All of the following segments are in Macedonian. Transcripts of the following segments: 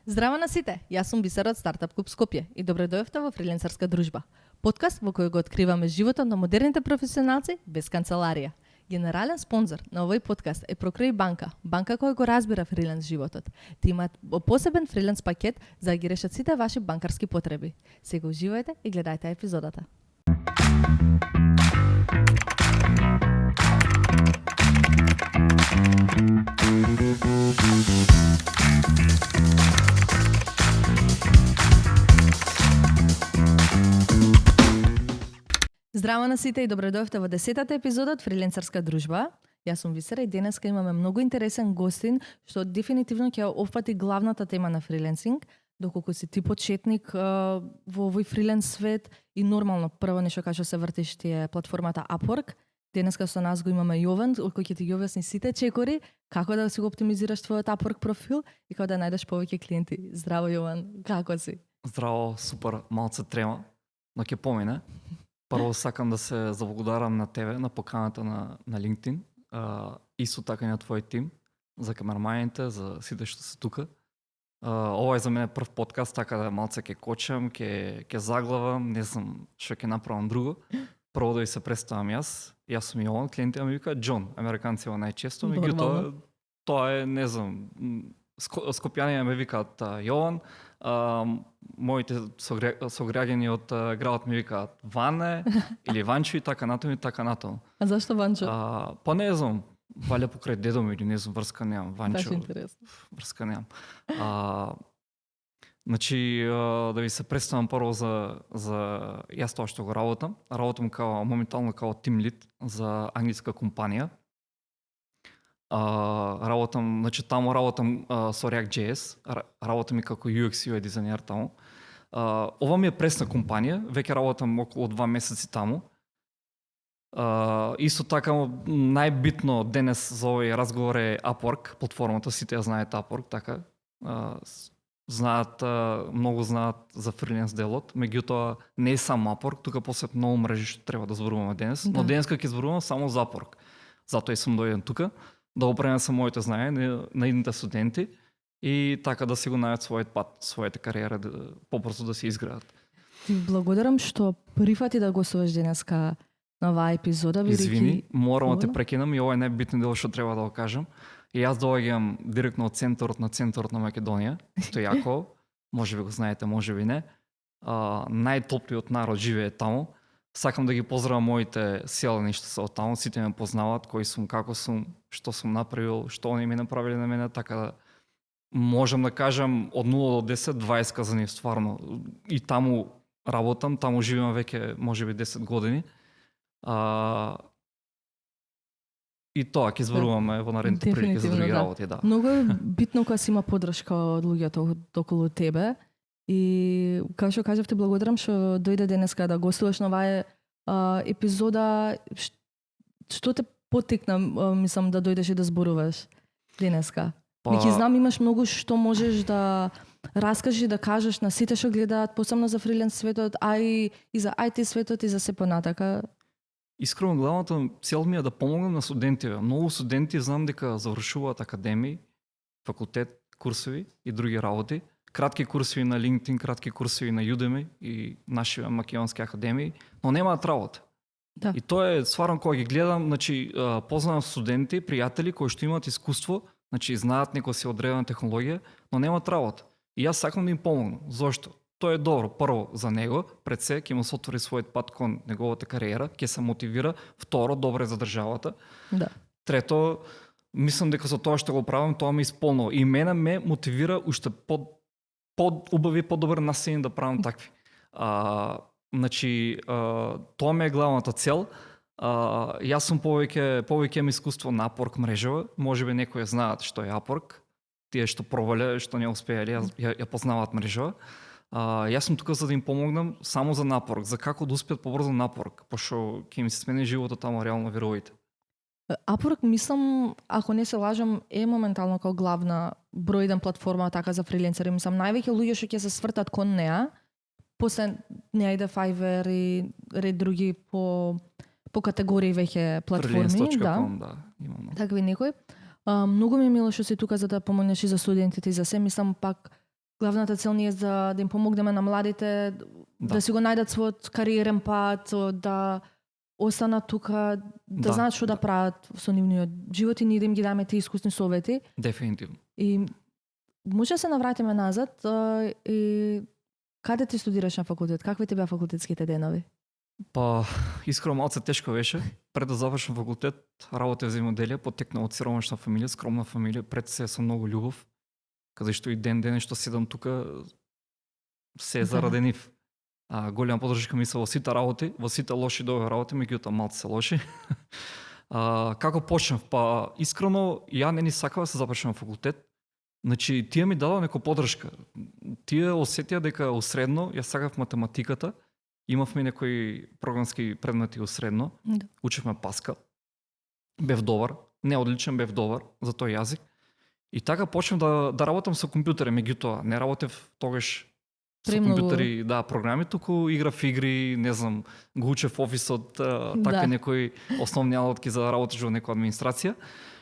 Здраво на сите, јас сум Бисера од Стартап Клуб Скопје и добре дојавте во Фрилансерска дружба. Подкаст во кој го откриваме животот на модерните професионалци без канцеларија. Генерален спонзор на овој подкаст е Прокреј банка, банка која го разбира фриленс животот. Ти имаат посебен фриленс пакет за да ги решат сите ваши банкарски потреби. Сега уживајте и гледајте епизодата. Здраво на сите и добре дојавте во 10-та епизода од Фриленсерска дружба. Јас сум Висера и денеска имаме многу интересен гостин што дефинитивно ќе опфати главната тема на фриленсинг, доколку си ти почетник во овој фриленс свет и нормално прво нешто кај што се вртиш ти е платформата Upwork. Денеска со нас го имаме Јован, кој ќе ти ги објасни сите чекори, како да си го оптимизираш твојот Upwork профил и како да најдеш повеќе клиенти. Здраво Јован, како си? Здраво, супер, малце трема, но ќе помине. Прво сакам да се заблагодарам на тебе, на поканата на LinkedIn, исто така и на твој тим, за камерманите, за сите што се тука. Ова е за мене прв подкаст, така да малце ќе кочам, ќе заглавам, не знам што ќе направам друго. Прво да ви се представам јас сум Јован, клиентите ми викаат Џон, американци во најчесто, меѓутоа тоа е, не знам, скопјани ме викаат Јован, моите сограѓани од градот ми викаат Ване или Ванчо и така натаму. А зашто Ванчо? Па не знам, валја покрај дедо ми или не знам, врска немам. Ванчо, врска немам. Значи, да ви се представам прво за јас тоа што го работам. Работам моментално као тим лид за англиска компанија. Значи таму работам со React.js, работам и како UX UI дизајнер таму. Ова ми е пресна компанија, веќе работам околу 2 месеци таму. Исто така најбитно денес за овој разговор е Upwork, платформата, сите ја знаат Upwork, така. Многу знаат за фриленс делот, меѓутоа не е само Upwork, тука после многу мрежи што треба да зборуваме денес, но денеска ќе зборувам само за Upwork. Затоа и сум дојден тука, да го пренесам моите знаења на идните студенти и така да си го најдат својот пат, својата кариера да побрзо да се изградат. Ти благодарам што прифати да гостуваш денеска на оваа епизода. Извини, морам да те прекинам и ова е најбитен дел што треба да го кажам. И јас доаѓам директно од центарот на Македонија, што е јако, можеби го знаете, можеби не. Најтоплиот народ живее таму. Сакам да ги поздравам моите селени што се од таму, сите ме познаваат, кој сум, како сум, што сум направил, што они ми направиле на мене, така да можам да кажам од 0 до 10, 20 казани стварно. И таму работам, таму живеам веќе можеби 10 години. И тоа ќе зборуваме во наредните прилики за други работи, да. Многу е битно кога си има поддршка од луѓето околу тебе. И како што кажавте, благодарам што дојде денеска да гостуваш на оваа епизода. Што те поттикна, мислам, да дојдеш и да зборуваш денеска? Веќе знам, имаш многу што можеш да раскажеш, да кажеш на сите што гледаат, посебно за фриленс светот, а и за IT светот и за се понатака. Искрено главната цел ми е да помогнам на студентите. Многу студенти знам дека завршуваат академии, факултет, курсови и други работи. Кратки курсови на LinkedIn, кратки курсови на Udemy и наши македонски академии, но немаат работа. Да. И тоа е стварно кога ги гледам, значи познавам студенти, пријатели кои што имаат искуство, значи знаат некоја си одредена технологија, но немаат работа. И јас сакам да им помогнам. Зошто? Тоа е добро, прво за него, пред се ќе му се отвори својот пат кон неговата кариера, ќе се мотивира, второ добре за државата. Да. Трето, мислам дека со тоа што го правам, тоа ме исполнува и мене ме мотивира уште убави, подобар населени да правам такви. Значи, тоа ме е главната цел. Јас сум повеќе имам искуство на Upwork мрежава, можеби некои знаат што е Upwork, тие што пробале, што не успеале, ја познаваат мрежава. Јас сум тука за да им помогнам само за Upwork, за како да успеат побрзо на Upwork, пошто ќе им се смени животот таму, реално верувајте. Upwork, мислам, ако не се лажам, е моментално како главна број 1 платформа така за фриленсери. Мислам, највеќе луѓе што ќе се свртат кон неа, после неа иде Fiverr и ред други по категории веќе платформи. Freelance.com, да, имам. Такви некои. Многу ми е мило што си тука за да помогнеш и за студентите и за се. Мислам, пак главната цел ни е да им помогнеме на младите да си го најдат својот кариерен пат, да останат тука, да знаат што да прават со нивниот живот и ние да им ги даме тие искусни совети. Дефинитивно. И може да се навратиме назад и каде ти студираш на факултет? Какви ти беа факултетските денови? Па, искрено малце тешко беше. Пред да завршам факултет, работа взаимоделие, потекна од сиромашна фамилија, скромна фамилија, пред се со многу љубов. Каде што и ден што седам тука, се е заради нив. Голема поддршка ми се во сите работи, во сите лоши и добри работи, меѓутоа малце се лоши. Како почнав? Па, искрено, ја не ни сакав да се запишам на факултет. Значи, тие ми дадоа некоја поддршка. Тие осетија дека усредно ја сакав математиката. Имавме некои програмски предмети усредно. Да. Учевме Паскал. Бев добар, не одличен, бев добар за тој јазик. И така почнав да работам со компјутери, меѓутоа не работев тогаш со компјутери, програми, туку играв игри, не знам, го учев офисот, така некои основни алатки за да работиш во некоја администрација.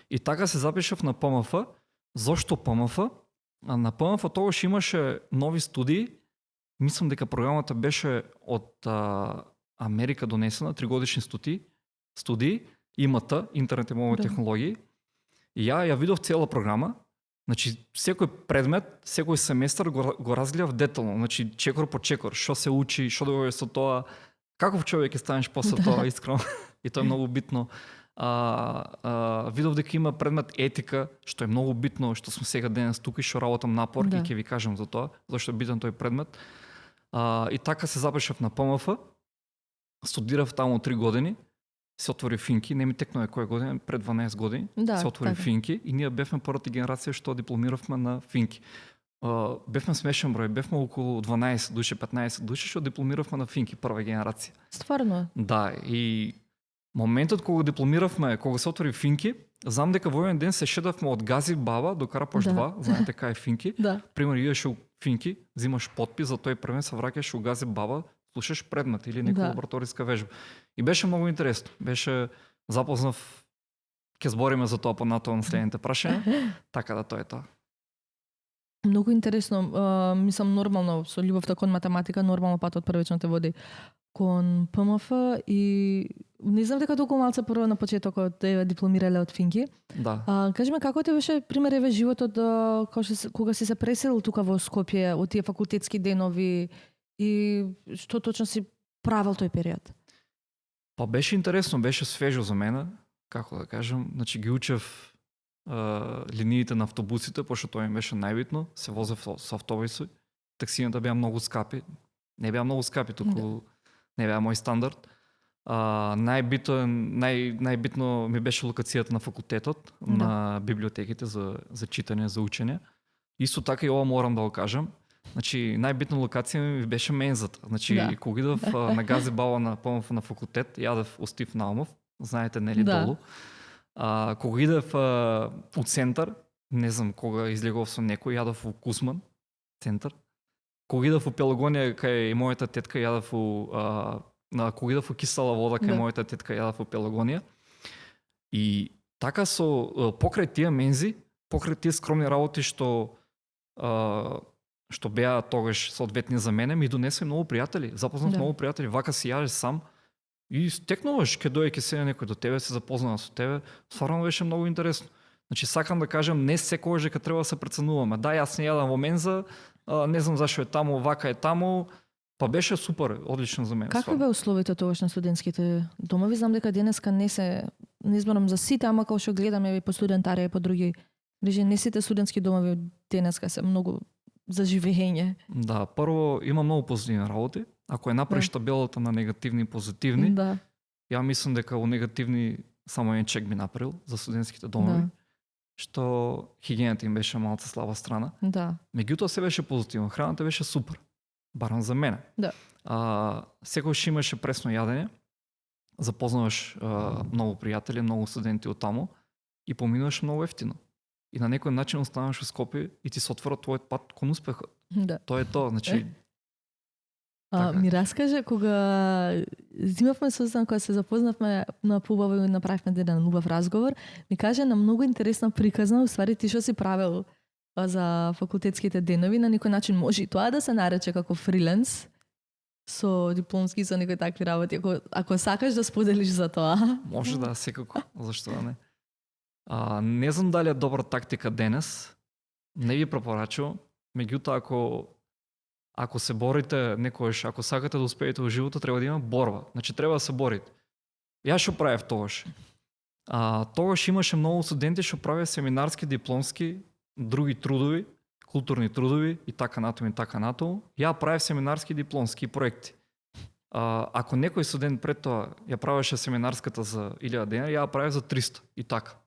И така се запишав на ПМФ. Зошто ПМФ? На ПМФ тогаш имаше нови студии. Мислам дека програмата беше од Америка донесена, 3-годишни студии, ИМТ, интернет и мобилни технологии. И ја видов цела програма. Значи, секој предмет, секој семестар го разгледав детално. Значи, чекор по чекор, што се учи, што дојде со тоа, каков човек ќе станеш после тоа, искрено. И тоа е многу битно. Видов дека има предмет етика, што е многу битно, што сме сега денес тука и што работам напор и ќе ви кажам за тоа, зашто е битен тој предмет. И така се запишав на ПМФ, студирав таму 3 години, се отвори Финки, не ми текна која година, пред 12 години, се отвори Финки и ние бевме првата генерација што дипломиравме на Финки. Бевме смешен број, бевме околу 12 души, 15 души, што дипломиравме на Финки, прва генерација. Стварно? Да, и моментот кога дипломиравме, кога се отвори Финки, знам дека во еден ден се шедавме од Гази Баба до Карапаш 2, знаете кај е Финки. Пример, идеш у Финки, взимаш подпис за тој предмет, се враќаш у Гази Баба, слушаш предмет или некоја лабораториска вежба. И беше многу интересно. Беше запознав, ќе збориме за тоа понатоа на следните прашања. Така да тоа е тоа. Многу интересно, мислам нормално со љубовта кон математика, нормално патот првично те води кон ПМФ и не знам дека толку малце прво на почетокот те дипломирале од Финки. Да. Кажи ме како ти беше пример еве животот кога си се преселил тука во Скопје од тие факултетски денови и што точно си правел тој период? Па беше интересно, беше свежо за мене, како да кажам, значи ги учев линиите на автобусите, пошто тоа им беше најбитно, се возев со автобуси, таксината беа многу скапи, не беа многу скапи, туку не беа мој стандард. Најбитно ми беше локацијата на факултетот, на библиотеките за читање, за учење. Исто така и ова морам да го кажам. Значи, најбитна локација ми беше мензата. Значи, кога идов на Гази Баба на ПМФ на факултет, јадев у Стив Наумов, знаете, нели долу. Кога идев у центар, не знам кога излегов со некој, јадев у Кузман, центар. Кога идев у Пелагонија, кај мојата тетка, јадев кога идев у Кисела вода, кај мојата тетка, јадев у Пелагонија. И така покрај тие мензи, покрај тие скромни работи што беа тогаш соодветни за мене, ми донесе многу пријатели. Запознав многу пријатели, вака си јадеш сам и стекнуваш, ке дојде ке седне некој до тебе, се запознава со тебе. Стварно беше многу интересно. Значи сакам да кажам, не секогаш дека треба да се преценуваме. Да, јас не јадам во менза, не знам зашо е таму, вака е таму, па беше супер, одлично за мене. Какви беа условите тогаш на студентските домови? Знам дека денеска не зборам за сите, ама кога што гледаме и по студентарија и по други, не сите студентски домови денеска се многу за живење. Да, прво има многу позитивни работи. Ако е направиш табелата на негативни и позитивни, ја мислам дека у негативни само еден чек би направил за студентските домови, што хигиената им беше малце слаба страна. Меѓутоа се беше позитивно. Храната беше супер. Барам за мене. Секогаш имаше пресно јадење. Запознаваш многу пријатели, многу студенти од таму и поминуваш многу ефтино. И на некој начин остануваш во Скопје и ти се отвора твојот пат кон успехот. Тоа е тоа, значи. Ми раскаже кога зимавме состан, кога се запознавме на побаво и направивме еден убав разговор, ми каже на многу интересна приказна, уствари ти што си правел за факултетските денови, на некој начин може и тоа да се нарече како фриленс со дипломски и со некои такви работи. Ако сакаш да споделиш за тоа. Може да, секако. Зашто да не? Не знам дали е добра тактика денес. Не ви препорачувам. Меѓутоа, ако се борите некојаш, ако сакате да успеете во животот, треба да има борба. Значи треба да се борите. Јас што правев тогаш? Тогаш имаше многу студенти што правеа семинарски, дипломски, други трудови, културни трудови и така натаму и така натаму. Ја правев семинарски дипломски проекти. Ако некој студент пред тоа ја правеше семинарската за 1000 денари, ја правев за 300 и така.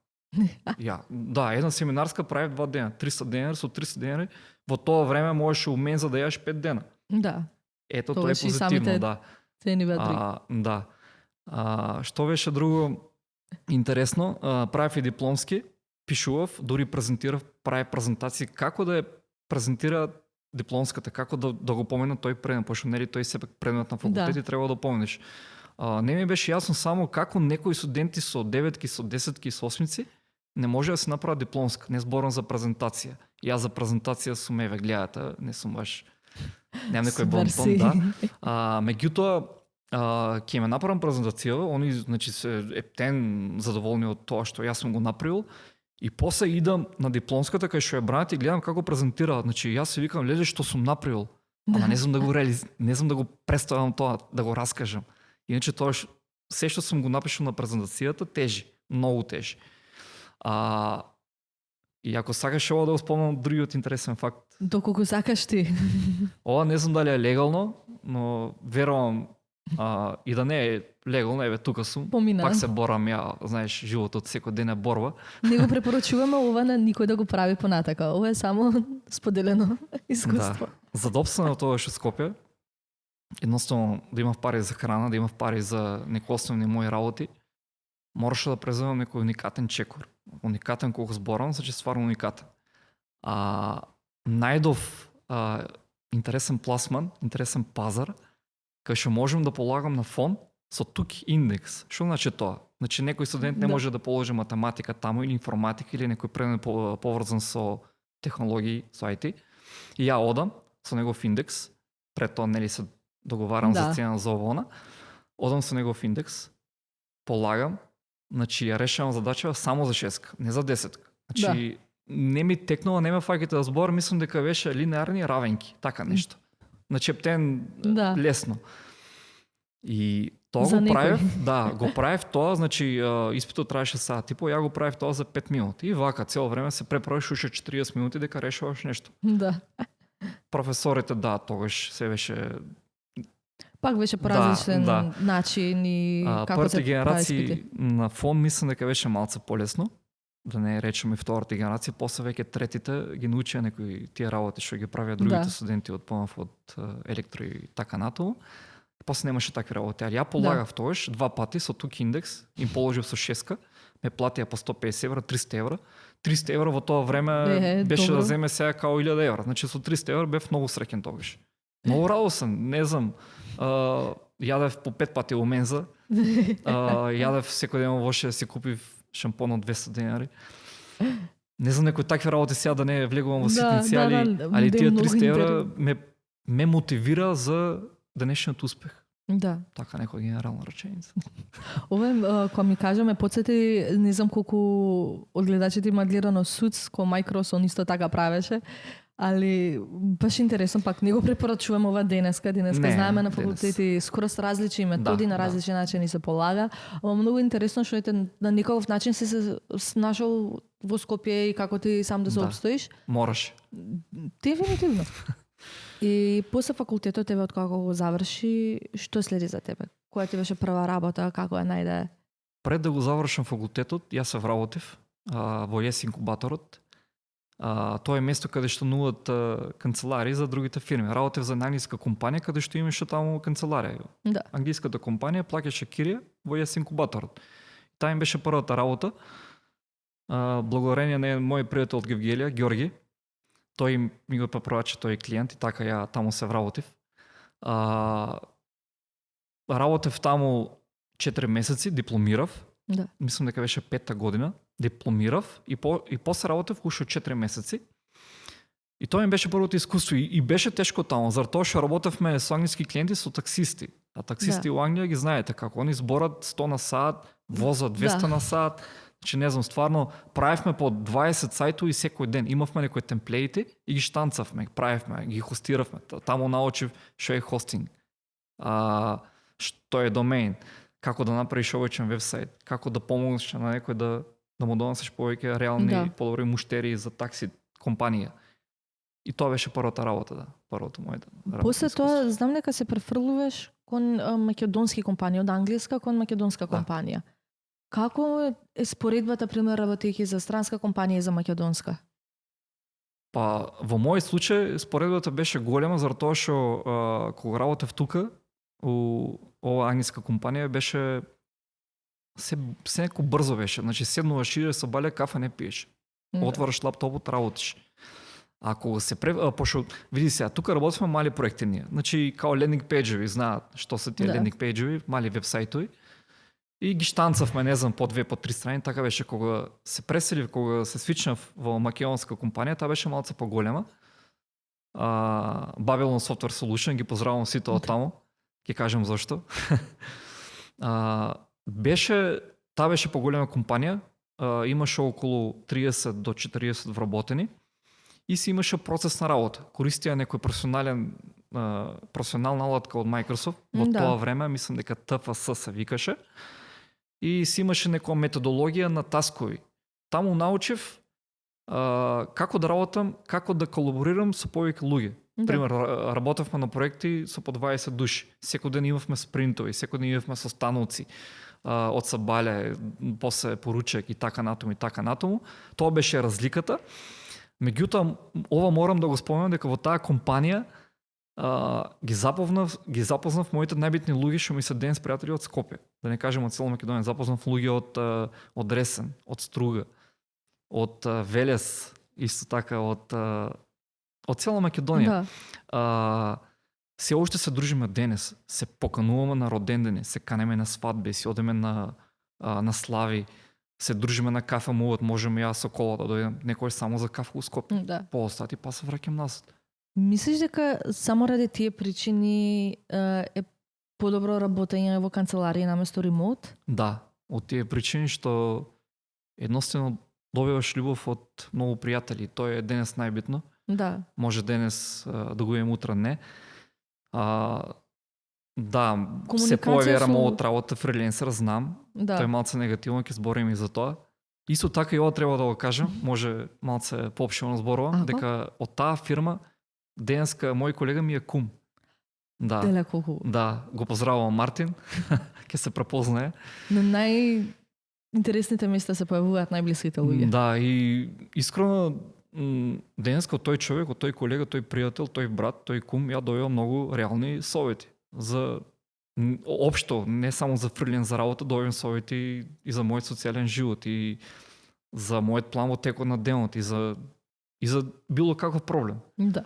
Да, една семинарска прави 2 дена, 300 денари, со 300 денари, во тоа време можеше у менза да јаш 5 дена. Да. Ето тоа е позитивно, да. Цени ватри. Да. Што беше друго интересно, правев и дипломски, пишував, дури презентирав, правев презентации како да ја презентира дипломската, како да го помена тој предмет, пошто нели тој сепак предмет на факултет и треба да помниш. Не ми беше јасно само како некои студенти со 9-ки, со 10-ки, со 8-ци не може да се направи дипломска. Не зборам за презентација. Јас за презентација сум еве гледате, не сум баш немам некој бонтон, да. Меѓутоа ќе ме направам презентацијава, они значи се ептен задоволни од тоа што јас сум го направил и после идам на дипломската кај што ја бранат и гледам како презентираат. Значи јас се викам леле што сум направил. Ама не знам да го не знам да го представам тоа, да го раскажам. Иначе тоа се што сум го напишал на презентацијата тежи, многу тежи. И ако сакаш ова да го спомнам другиот интересен факт. Доколку сакаш ти. Ова не знам дали е легално, но верувам и да не е легално, еве тука сум. Помина. Пак се борам ја, знаеш, животот секој ден е борба. Не го препорачуваме ова на никој да го прави понатака. Ова е само споделено искуство. Да. За да опстанам тоа што Скопје, едноставно да имав пари за храна, да имав пари за некои основни мои работи, мораше да преземам некој уникатен чекор. Уникатен колку зборам, значи стварно уникатен. Најдов интересен пласман, интересен пазар, кај што можем да полагам на фон со тук индекс. Што значи тоа? Значи некој студент не може да положи математика таму или информатика или некој предмет поврзан со технологии, со IT. И ја одам со негов индекс, пред тоа нели се договарам за цена за овона, одам со негов индекс, полагам, значи ја решавам задача само за 6, не за 10. Значи не ми текнува, не ме фаќате да збор, мислам дека беше линеарни равенки, така нешто. Значи ептен лесно. И тоа го правев, го правев тоа, значи испитот траеше сат и по, ја го правев тоа за 5 минути. И вака цело време се преправиш уште 40 минути дека решаваш нешто. Да. Професорите тогаш се беше пак беше по различен начин и како се прави испити. На фон мислам дека беше малце полесно, да не речеме втората генерација, после веќе третите ги научија некои тие работи што ги правеа другите студенти од ПМФ, од електро и така натаму. После немаше такви работи. Ја полагав тогаш 2 пати со тук индекс, им положив со 6-ка, ме платија по 150 евра, 300 евра. 300 евра во тоа време беше да земе сега као 1000 евра. Значи со 300 евра бев многу среќен тогаш. Многу радосен, не знам. Јадев по 5 пати у менза. Јадев секој ден воше, си купив шампон од 200 денари. Не знам некои такви работи сега да не влегувам во ситници, али тие 300 евра ме мотивира за денешниот успех. Да. Така некоја генерална реченица. Ова, кога ми кажаме, подсети, не знам колку од гледачите има гледано Suits, кој Microsoft исто така правеше, али баш интересно, пак не го препорачувам ова денеска. Денеска знаеме на факултети скоро с различни методи, на различни начини се полага. Ама многу интересно што ете на некаков начин се нашол во Скопје и како ти сам да се обстоиш. Мораш. Дефинитивно. И после факултетот тебе од кога го заврши, што следи за тебе? Која ти беше прва работа, како ја најде? Пред да го завршам факултетот, јас се вработив во ЕС инкубаторот. Тоа е место каде што нудат канцелари за другите фирми. Работев за англиска компанија каде што имаше таму канцеларија. Да. Англиската компанија плаќаше кирија во ЕС инкубаторот. Таа им беше првата работа. Благодарение на мој пријател од Гевгелија, Ѓорги. Тој ми го препорача, тој клиент и така ја таму се вработив. Работев таму 4 месеци, дипломирав. Да. Мислам дека беше 5-та година. Дипломирав и после работев уште 4 месеци. И тоа ми беше првото искуство и беше тешко таму, затоа што работевме со англиски клиенти со таксисти. А таксисти во Англија ги знаете како они зборат 100 на сат, возат 200 на сат. Значи не знам, стварно правевме по 20 сајтови секој ден. Имавме некои темплеити и ги штанцавме, правевме, ги хостиравме. Таму научив што е хостинг. Што е домен, како да направиш обичен вебсайт, како да помогнеш на некој да му донесеш повеќе реални подобри муштери за такси компанија. И тоа беше првата работа, првото моето работа. После тоа знам дека се префрлуваш кон македонски компании, од англиска кон македонска компанија. Како е споредбата, пример, работејќи за странска компанија и за македонска? Па, во мој случај, споредбата беше голема, заради тоа што кога работев тука, у ова англиска компанија беше се неко брзо беше. Значи, седнуваш и со бале кафе не пиеш. Отвараш лаптопот, работиш. Ако се пошо види сега, тука работиме мали проекти ние. Значи као лендинг пејџеви, знаат што се тие лендинг пејџеви, мали вебсајтови. И ги штанцавме, не знам, по 2, по 3 страни, така беше кога се преселив, кога се свичнав во македонска компанија, таа беше малце поголема. Babylon Software Solution, ги поздравувам сите од таму. Ќе кажем зашто. Таа беше поголема компанија, имаше околу 30 до 40 вработени. И си имаше процес на работа. Користија некој професионална алатка од Microsoft во тоа време, мислам дека TFS се викаше. И си имаше некоја методологија на таскови. Таму научив како да работам, како да колаборирам со повеќе луѓе. Пример, работевме на проекти со по 20 души. Секој ден имавме спринтови, секој ден имавме состаноци од Сабале, после поручек и така натаму. Тоа беше разликата. Меѓутоа, ова морам да го споменам дека во таа компанија ги запознав моите најбитни луѓе што ми се денес пријатели од Скопје. Да не кажем од цела Македонија, запознав луѓе од Ресен, од Струга, од Велес, исто така од цела Македонија. Се уште се дружиме денес, се покануваме на родендени, се канеме на свадби, се одеме на слави. Се дружиме на кафе муват, можеме јас со кола да дојдем некој само за кафе у Скопје. Поостати па се враќам назад. Мислиш дека само ради тие причини е подобро работење во канцеларија наместо ремоут? Да, од тие причини што едноставно добиваш љубов од многу пријатели. Тоа е денес најбитно. Да. Може денес да го имам, утре не. Да, се појавира од работа фриленсер, знам. Тоа е малце негативно, ќе зборим и за тоа. Исто така и ова треба да го кажам, може малце поопштено зборувам, дека од таа фирма денеска мој колега ми е кум. Да, го поздравувам Мартин, ќе се препознае. На најинтересните места се појавуваат најблиските луѓе. Да, и искрено денеска од тој човек, од тој колега, тој пријател, тој брат, тој кум, ја дојдов многу реални совети за општо, не само за фриленс за работа, дојдем совети и за мојот социјален живот и за мојот план во текот на денот и за било каков проблем. Да.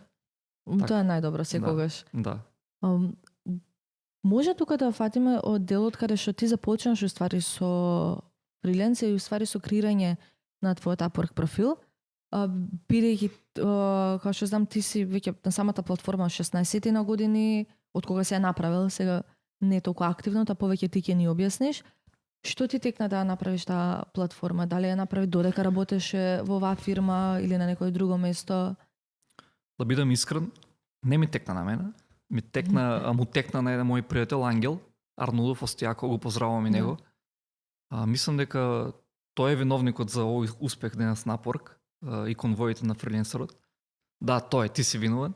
Тоа е најдобро секогаш. Да. Може тука да фатиме од делот каде што ти започнаш уствари со фриленс и уствари со креирање на твојот Upwork профил, бидејќи како што знам ти си веќе на самата платформа 16 на години, од кога се ја направил, сега не е толку активно, та повеќе ти ќе ни објасниш. Што ти текна да направиш таа платформа? Дали ја направи додека работеше во оваа фирма или на некој друго место? Да бидам искрен, не ми текна на мене. Му текна на еден мој пријател Ангел, Арнудов Остијако, го поздравувам и него. Мислам дека тој е виновникот за овој успех денес на Upwork и конвоите на фриленсерот. Да, тој, ти си виновен.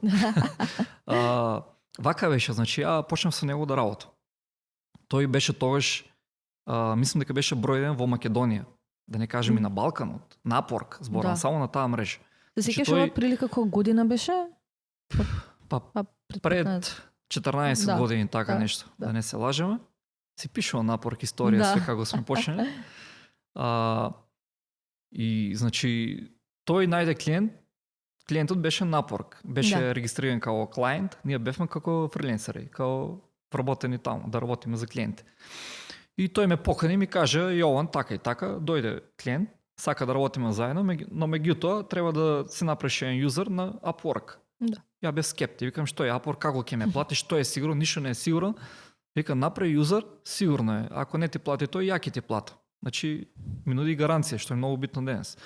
Вака беше, значи, почнав со него да работам. Тој беше тогаш, мислам дека беше број 1 во Македонија. Да не кажем и на Балканот, на Upwork, зборам само на таа мрежа. Да се кеш ова прилика која година беше? Пред 14 години, така нешто. Да не се лажеме. Си пишува на Upwork историја, све како сме почнали. И, значи, тој најде клиент. Клиентот беше на Upwork. Беше регистриран како клиент. Ние бевме како фриленсери, како вработени таму, да работиме за клиент. И тој ме покани и ми каже, Јован, така и така, дојде клиент, сака да работиме заедно, но меѓутоа треба да си направиш еден юзер на Upwork. Да. Ја бев скепти, викам што е Upwork, како ќе ме плати, што е сигурно, ништо не е сигурно. Викам направи юзер, сигурно е. Ако не ти плати тој, ја ќе ти плата. Значи, ми нуди гаранција, што е многу битно денес.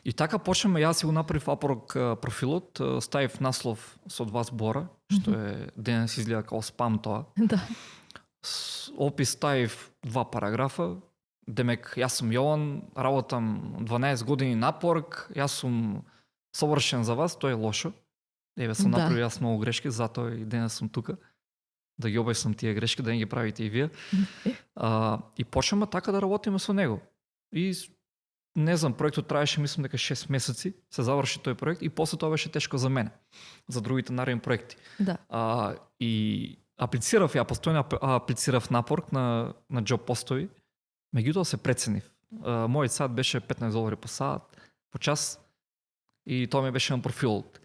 И така почнеме, јас си го направив Upwork профилот, ставив наслов со 2 збора, што е денес изгледа као спам тоа. Да. Опис ставив 2 параграфа. Демек, јас сум Јован, работам 12 години на Upwork, јас сум совршен за вас, тоа е лошо. Еве сум направил јас многу грешки, затоа и денес сум тука. Да ги објаснам тие грешки, да не ги правите и вие. И почнеме така да работиме со него. И не знам, проектот траеше, мислам дека 6 месеци, се заврши тој проект и после тоа беше тешко за мене, за другите наредни проекти. Да. И аплицирав, ја постојано аплицирав на Upwork на џоб постови, меѓутоа се преценив. Мојот сат беше $15 по сат, по час, и тоа ми беше на профилот.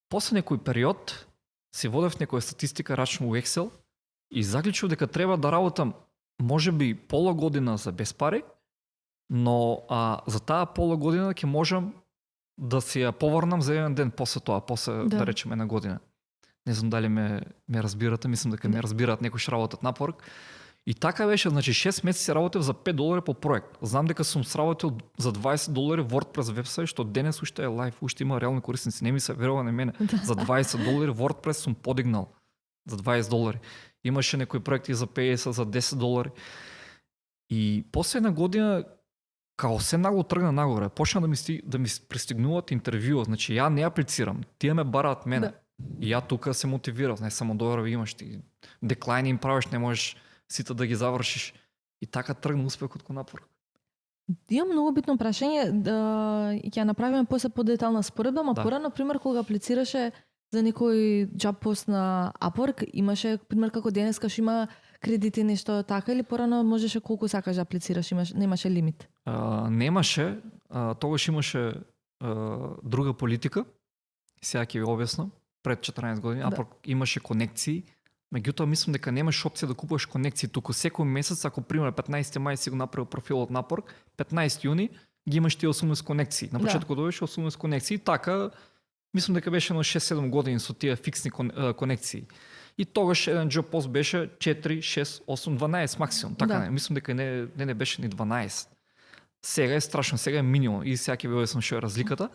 После некој период си водев некоја статистика рачно у Excel и заклучив дека треба да работам можеби пола година за без пари, но за таа пола година ќе можам да си ја поврнам за еден ден после тоа, после да речеме една година. Не знам дали ме разбирате, мислам дека ме разбираат некои што работат на Upwork. И така беше, значи 6 месеци работев за $5 по проект. Знам дека сум сработил за $20 WordPress вебсайт, што денес уште е лайф, уште има реални корисници, не ми се верува на мене. За $20 WordPress сум подигнал. За $20. Имаше некои проекти за 50, за $10. И после една година као се нагло тргна нагоре, почна да ми пристигнуваат интервјуа, значи ја не аплицирам, тие ме бараат мене. Да. И ја тука се мотивирав, не само добро имаш ти деклайн им правиш, не можеш сите да ги завршиш. И така тргна успехот кон Upwork. Имам многу битно прашање, ќе направиме после подетална споредба, ма пора, например, кога аплицираше за некој job пост на Upwork, имаше, пример, како денеска што има кредити, нешто така, или порано можеше колку сакаш да аплицираш, немаше лимит? Немаше, тогаш имаше друга политика, сега ќе ви објаснам, пред 14 години, Upwork имаше конекции, меѓутоа мислам дека немаш опција да купуваш конекции, туку секој месец, ако пример 15 мај си го направил профилот на Upwork, 15 јуни ги имаш тие 18 конекции. На почетокот добиваш 18 конекции, така мислам дека беше на 6-7 години со тие фиксни конекции. И тогаш еден job пост беше 4, 6, 8, 12 максимум. Така не, мислам дека не беше ни 12. Сега е страшно, сега е минимум. И сега ќе ви објаснам што е разликата.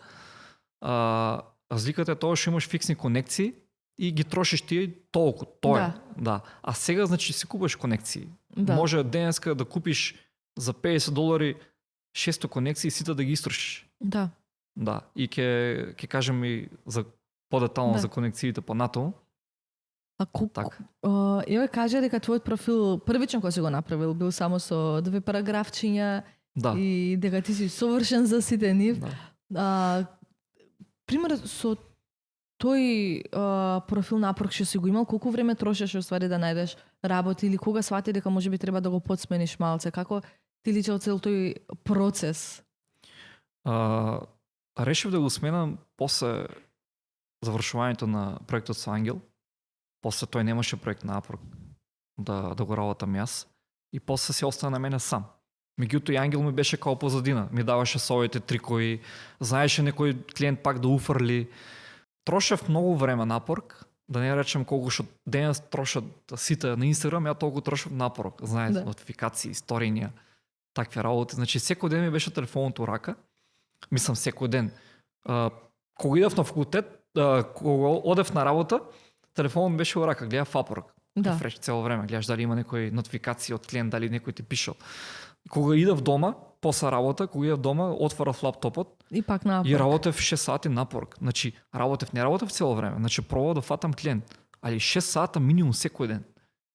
Разликата е тоа што имаш фиксни конекции и ги трошиш тие толку. Тоа е. Да. А сега значи си купуваш конекции. Да. Може денеска да купиш за $50 600 конекции и сите да ги истрошиш. Да. Да. И ќе кажем и за подетално за конекциите понатаму. А колку? Еве кажа дека твојот профил првично кога си го направил бил само со 2 параграфчиња и дека ти си совршен за сите нив. Пример со тој профил на Upwork што си го имал, колку време трошеше уствари да најдеш работа или кога свати дека можеби треба да го подсмениш малце? Како ти личел цел тој процес? Решив да го сменам после завршувањето на проектот со Ангел. После тој немаше проект на Upwork да го работам јас. И после се остана на мене сам. Меѓутоа и Ангел ми беше као позадина. Ми даваше своите трикови, знаеше некој клиент пак да уфрли. Трошев многу време на Upwork, да не речем колку што денес трошат сите на Инстаграм, ја толку трошев на Upwork. Знаете, нотификации, сторинија, такви работи. Значи секој ден ми беше телефонот у рака. Мислам секој ден. Кога идев на факултет, кога одев на работа, телефонот ми беше у рака, гледав Upwork. Фреш цело време, гледаш дали има некои нотификации од клиент, дали некој ти пишал. Кога идев дома, после работа, кога идев дома, отворав лаптопот и пак на Upwork. И работев 6 сати на Upwork. Значи, не работев цело време. Значи, пробав да фатам клиент. Али 6 сата минимум секој ден.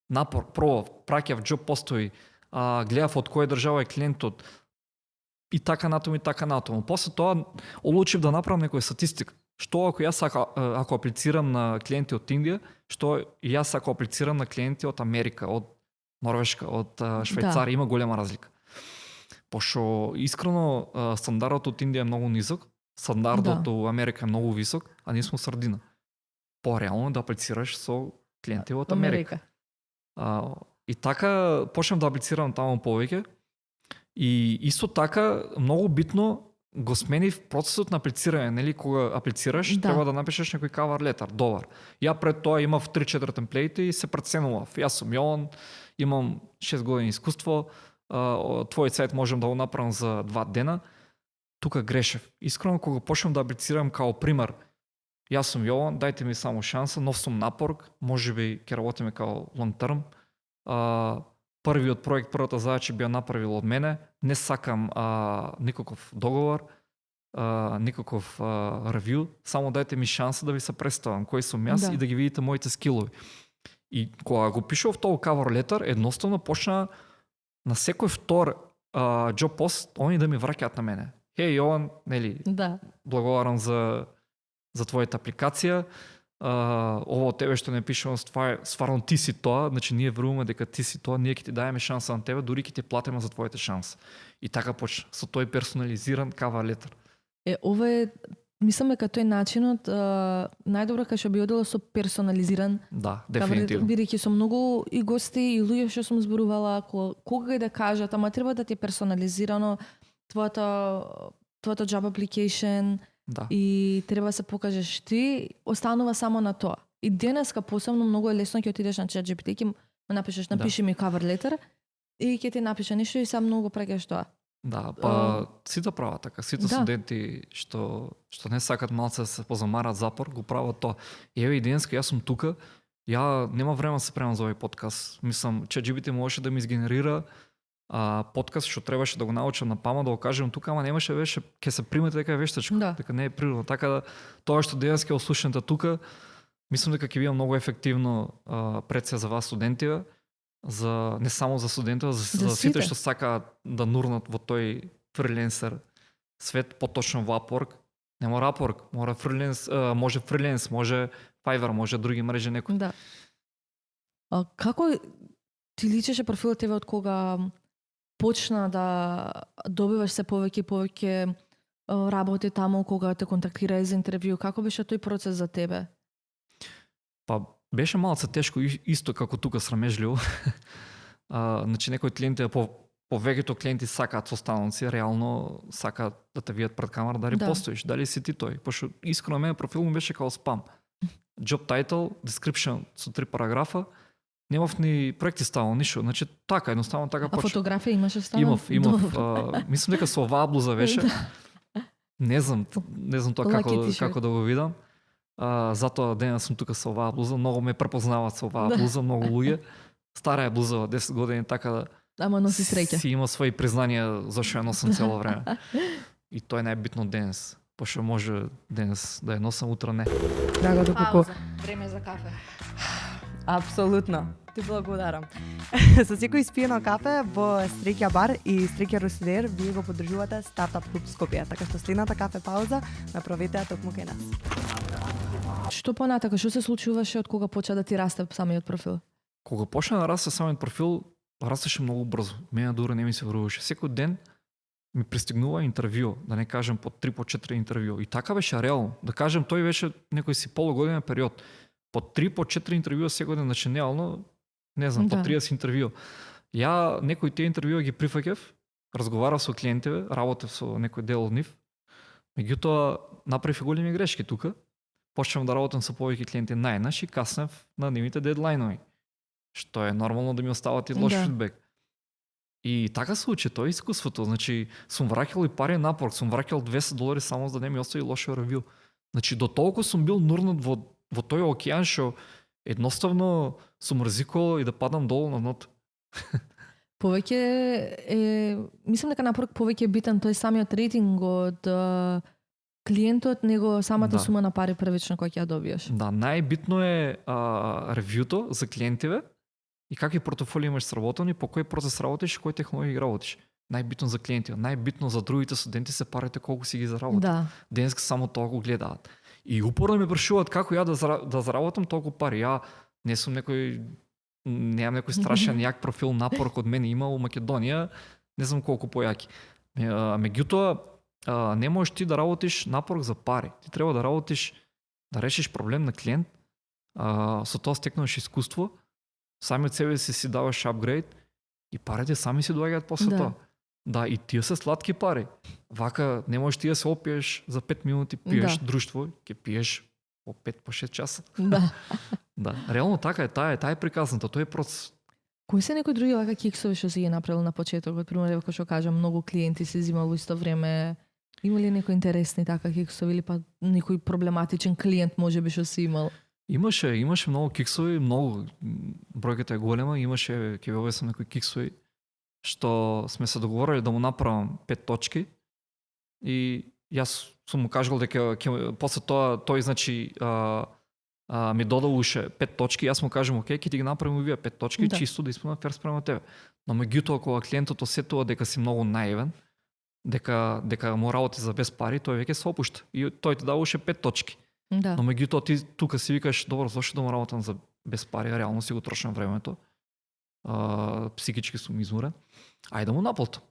На Upwork пробав, праќав џоб постои, гледав од која држава е клиентот и така натаму. После тоа одлучив да направам некоја статистика. Што ако јас ако аплицирам на клиенти од Индија, што јас ако аплицирам на клиенти од Америка, од Норвешка, од Швајцарија, има голема разлика. Пошто искрено стандардот од Индија е многу низок, стандардот од Америка е многу висок, а ние сме средина. По-реално да аплицираш со клиенти од Америка. И така почнав да аплицирам таму повеќе И исто така, много битно го смени в процесот на аплицирање, нели, кога аплицираш, Да. треба да напишеш некој cover letter, добар. Ја пред тоа имав 3-4 темплеити и се преценував. Јас сум Јован, имам 6 години искуство, твој сајт можем да го направам за 2 дена. Тука грешев. Искрено, кога почнам да аплицирам као пример, јас сум Јован, дајте ми само шанса, нов сум напорк, можеби ќе работиме као long term. Првиот проект, првата задача би ја направил од мене, не сакам никаков договор, никаков ревју, само дајте ми шанса да ви се представам кој сум јас и да ги видите моите скилови. И кога го пишував тој cover letter, едноставно почна на секој втор job post они да ми враќаат на мене. Хеј Јован, нели, благодарам за твојата апликација. Ово од тебе што не пишувам, стварно ти си тоа, значи ние веруваме дека ти си тоа, ние ќе ти даеме шанса на тебе, дури ќе ти платиме за твоите шанси. И така почна со тој персонализиран cover letter. Ова е, мислам дека тој начинот најдобро кај што би одела со персонализиран. Да, дефинитивно. Бидејќи со многу и гости и луѓе што сум зборувала, кога и да кажат, ама треба да ти е персонализирано твоето job application. Да. И треба да се покажеш ти, останува само на тоа. И денеска посебно многу е лесно ќе отидеш на ChatGPT, ќе напишеш, напиши ми cover letter и ќе ти напише нешто и сам многу праќаш тоа. Да, па сите прават така, сите студенти што не сакат малце да се позамарат запор, го прават тоа. И еве и денеска јас сум тука, ја нема време да се премам за овој подкаст. Мислам, ChatGPT можеше да ми изгенерира подкаст што требаше да го научам на памет, да го кажем тука, ама немаше веше, ќе се примете дека е вештачко, дека не е природно. Така да тоа што денес ќе ослушнете тука, мислам дека ќе биде многу ефективно пред се за вас студентиве, за не само за студентите, за сите што сакаат да нурнат во тој фриленсер свет, поточно во Upwork. Не мора Upwork, мора фриленс, може фриленс, може Fiverr, може други мрежи некои. Да. Како ти личеше профилот тебе од кога почна да добиваш се повеќе и повеќе работи таму, кога те контактира за интервју? Како беше тој процес за тебе? Па беше малце тешко, исто како тука срамежливо. Значи некои клиенти, повеќето клиенти сакаат состаноци, реално сакаат да те видат пред камера, дали постоиш, дали си ти тој. Пошто искрено мене профил му беше као спам. Job title, description со 3 параграфа, немав ни проекти ставам, ништо. Значи така, едноставно така почна. А фотографија имаше ставам? Имав. Мислам дека со оваа блуза беше. Не знам тоа како да го видам. Затоа денес сум тука со оваа блуза, многу ме препознаваат со оваа блуза, многу луѓе. Стара е блуза, 10 години, така да ама носи среќа. Си има своји признанија зашто ја носам цело време. И тоа е најбитно денес. Пошто може денес да ја носам, утре не. Драго доколку Време за кафе. Апсолутно. Ти благодарам. Со секој испиено кафе во Стрекја бар и Стрекја Русидер вие го поддржувате Стартап Клуб Скопје, така што следната кафе пауза направете ја токму кај нас. Што понатака, што се случуваше од кога почна да ти расте самиот профил? Кога почна да расте самиот профил, растеше многу брзо. Мене дури не ми се веруваше. Секој ден ми пристигнува интервју, да не кажем по 3-4 интервју. И така беше реално. Да кажем, тој беше некој си полугодинен период. По 3-4 интервјуа секој ден, значи неално, не знам, по 30 интервју. Ја некои тие интервјуа ги прифаќав, разговарав со клиентиве, работев со некој дел од нив. Меѓутоа направив големи грешки тука. Почнав да работам со повеќе клиенти најнаш и каснев на нивните дедлајнови. Што е нормално да ми остават и лош фидбек. И така се случи, тоа е искуството. Значи, сум враќал и пари напор, сум враќал $200 само за да не ми остави лошо ревју. Значи, до толку сум бил нурнат во тој океан што едноставно сум ризикувал и да падам долу на дното. Повеќе е, мислам дека напорок повеќе е битен тој самиот рейтинг од клиентот него самата сума на пари првично која ќе ја добиеш. Да, најбитно е ревјуто за клиентиве и какви портофолии имаш сработени, по кој процес работиш и кој технологија работиш. Најбитно за клиентиве, најбитно за другите студенти се парите колку си ги заработил. Да. Денеска само тоа го гледаат. И упорно ме прашуваат како ја да заработам толку пари. Ја не сум немам некој страшен јак профил напорок од мене има у Македонија, не знам колку појаки. Меѓутоа, не можеш ти да работиш напорок за пари. Ти треба да работиш, да решиш проблем на клиент, со тоа стекнуваш искуство, сами од себе си даваш апгрейд и парите сами си доаѓаат после тоа. Да, и тие се сладки пари. Вака не можеш ти да се опиеш за 5 минути, пиеш Да. друштво, ќе пиеш по 5 по 6 часа. Да. Да, реално така е, таа е приказната, тој е процес. Кои се некои други вака киксови што си ги направил на почетокот? Пример, како што кажам, многу клиенти се взимал во исто време. Има ли некои интересни така киксови или па некој проблематичен клиент можеби што си имал? Имаше многу киксови, многу, бројката е голема, имаше, ќе ви обяснам некои киксови, што сме се договорили да му направам 5 точки и јас сум му кажал дека после тоа тој значи ми додал уште 5 точки, јас му кажам окей, ќе ти ги направим овие 5 точки Да. чисто да исполнам фер спрема тебе. Но меѓутоа кога клиентот осетува дека си многу наивен, дека му работи за без пари, тој веќе се опушта и тој ти дава уште 5 точки. Да. Но меѓутоа ти тука си викаш, добро, зошто да му работам за без пари, реално си го трошам времето. Психички сум изморен. Ајде да му наплатам.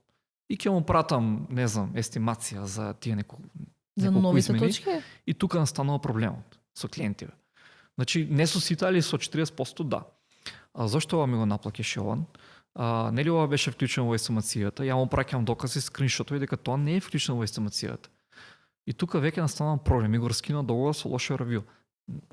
И ќе му пратам, не знам, естимација за тие За неколку новите измени. точки? И тука настанува проблемот со клиентиве. Значи, не со сите, али со 40% да. Зошто ова ми го наплакеше ован? Нели ова беше вклучено во естимацијата? Ја му праќам докази, скриншотови дека тоа не е вклучено во естимацијата. И тука веќе настанува проблем. Ми го раскина договор со лоше ревју.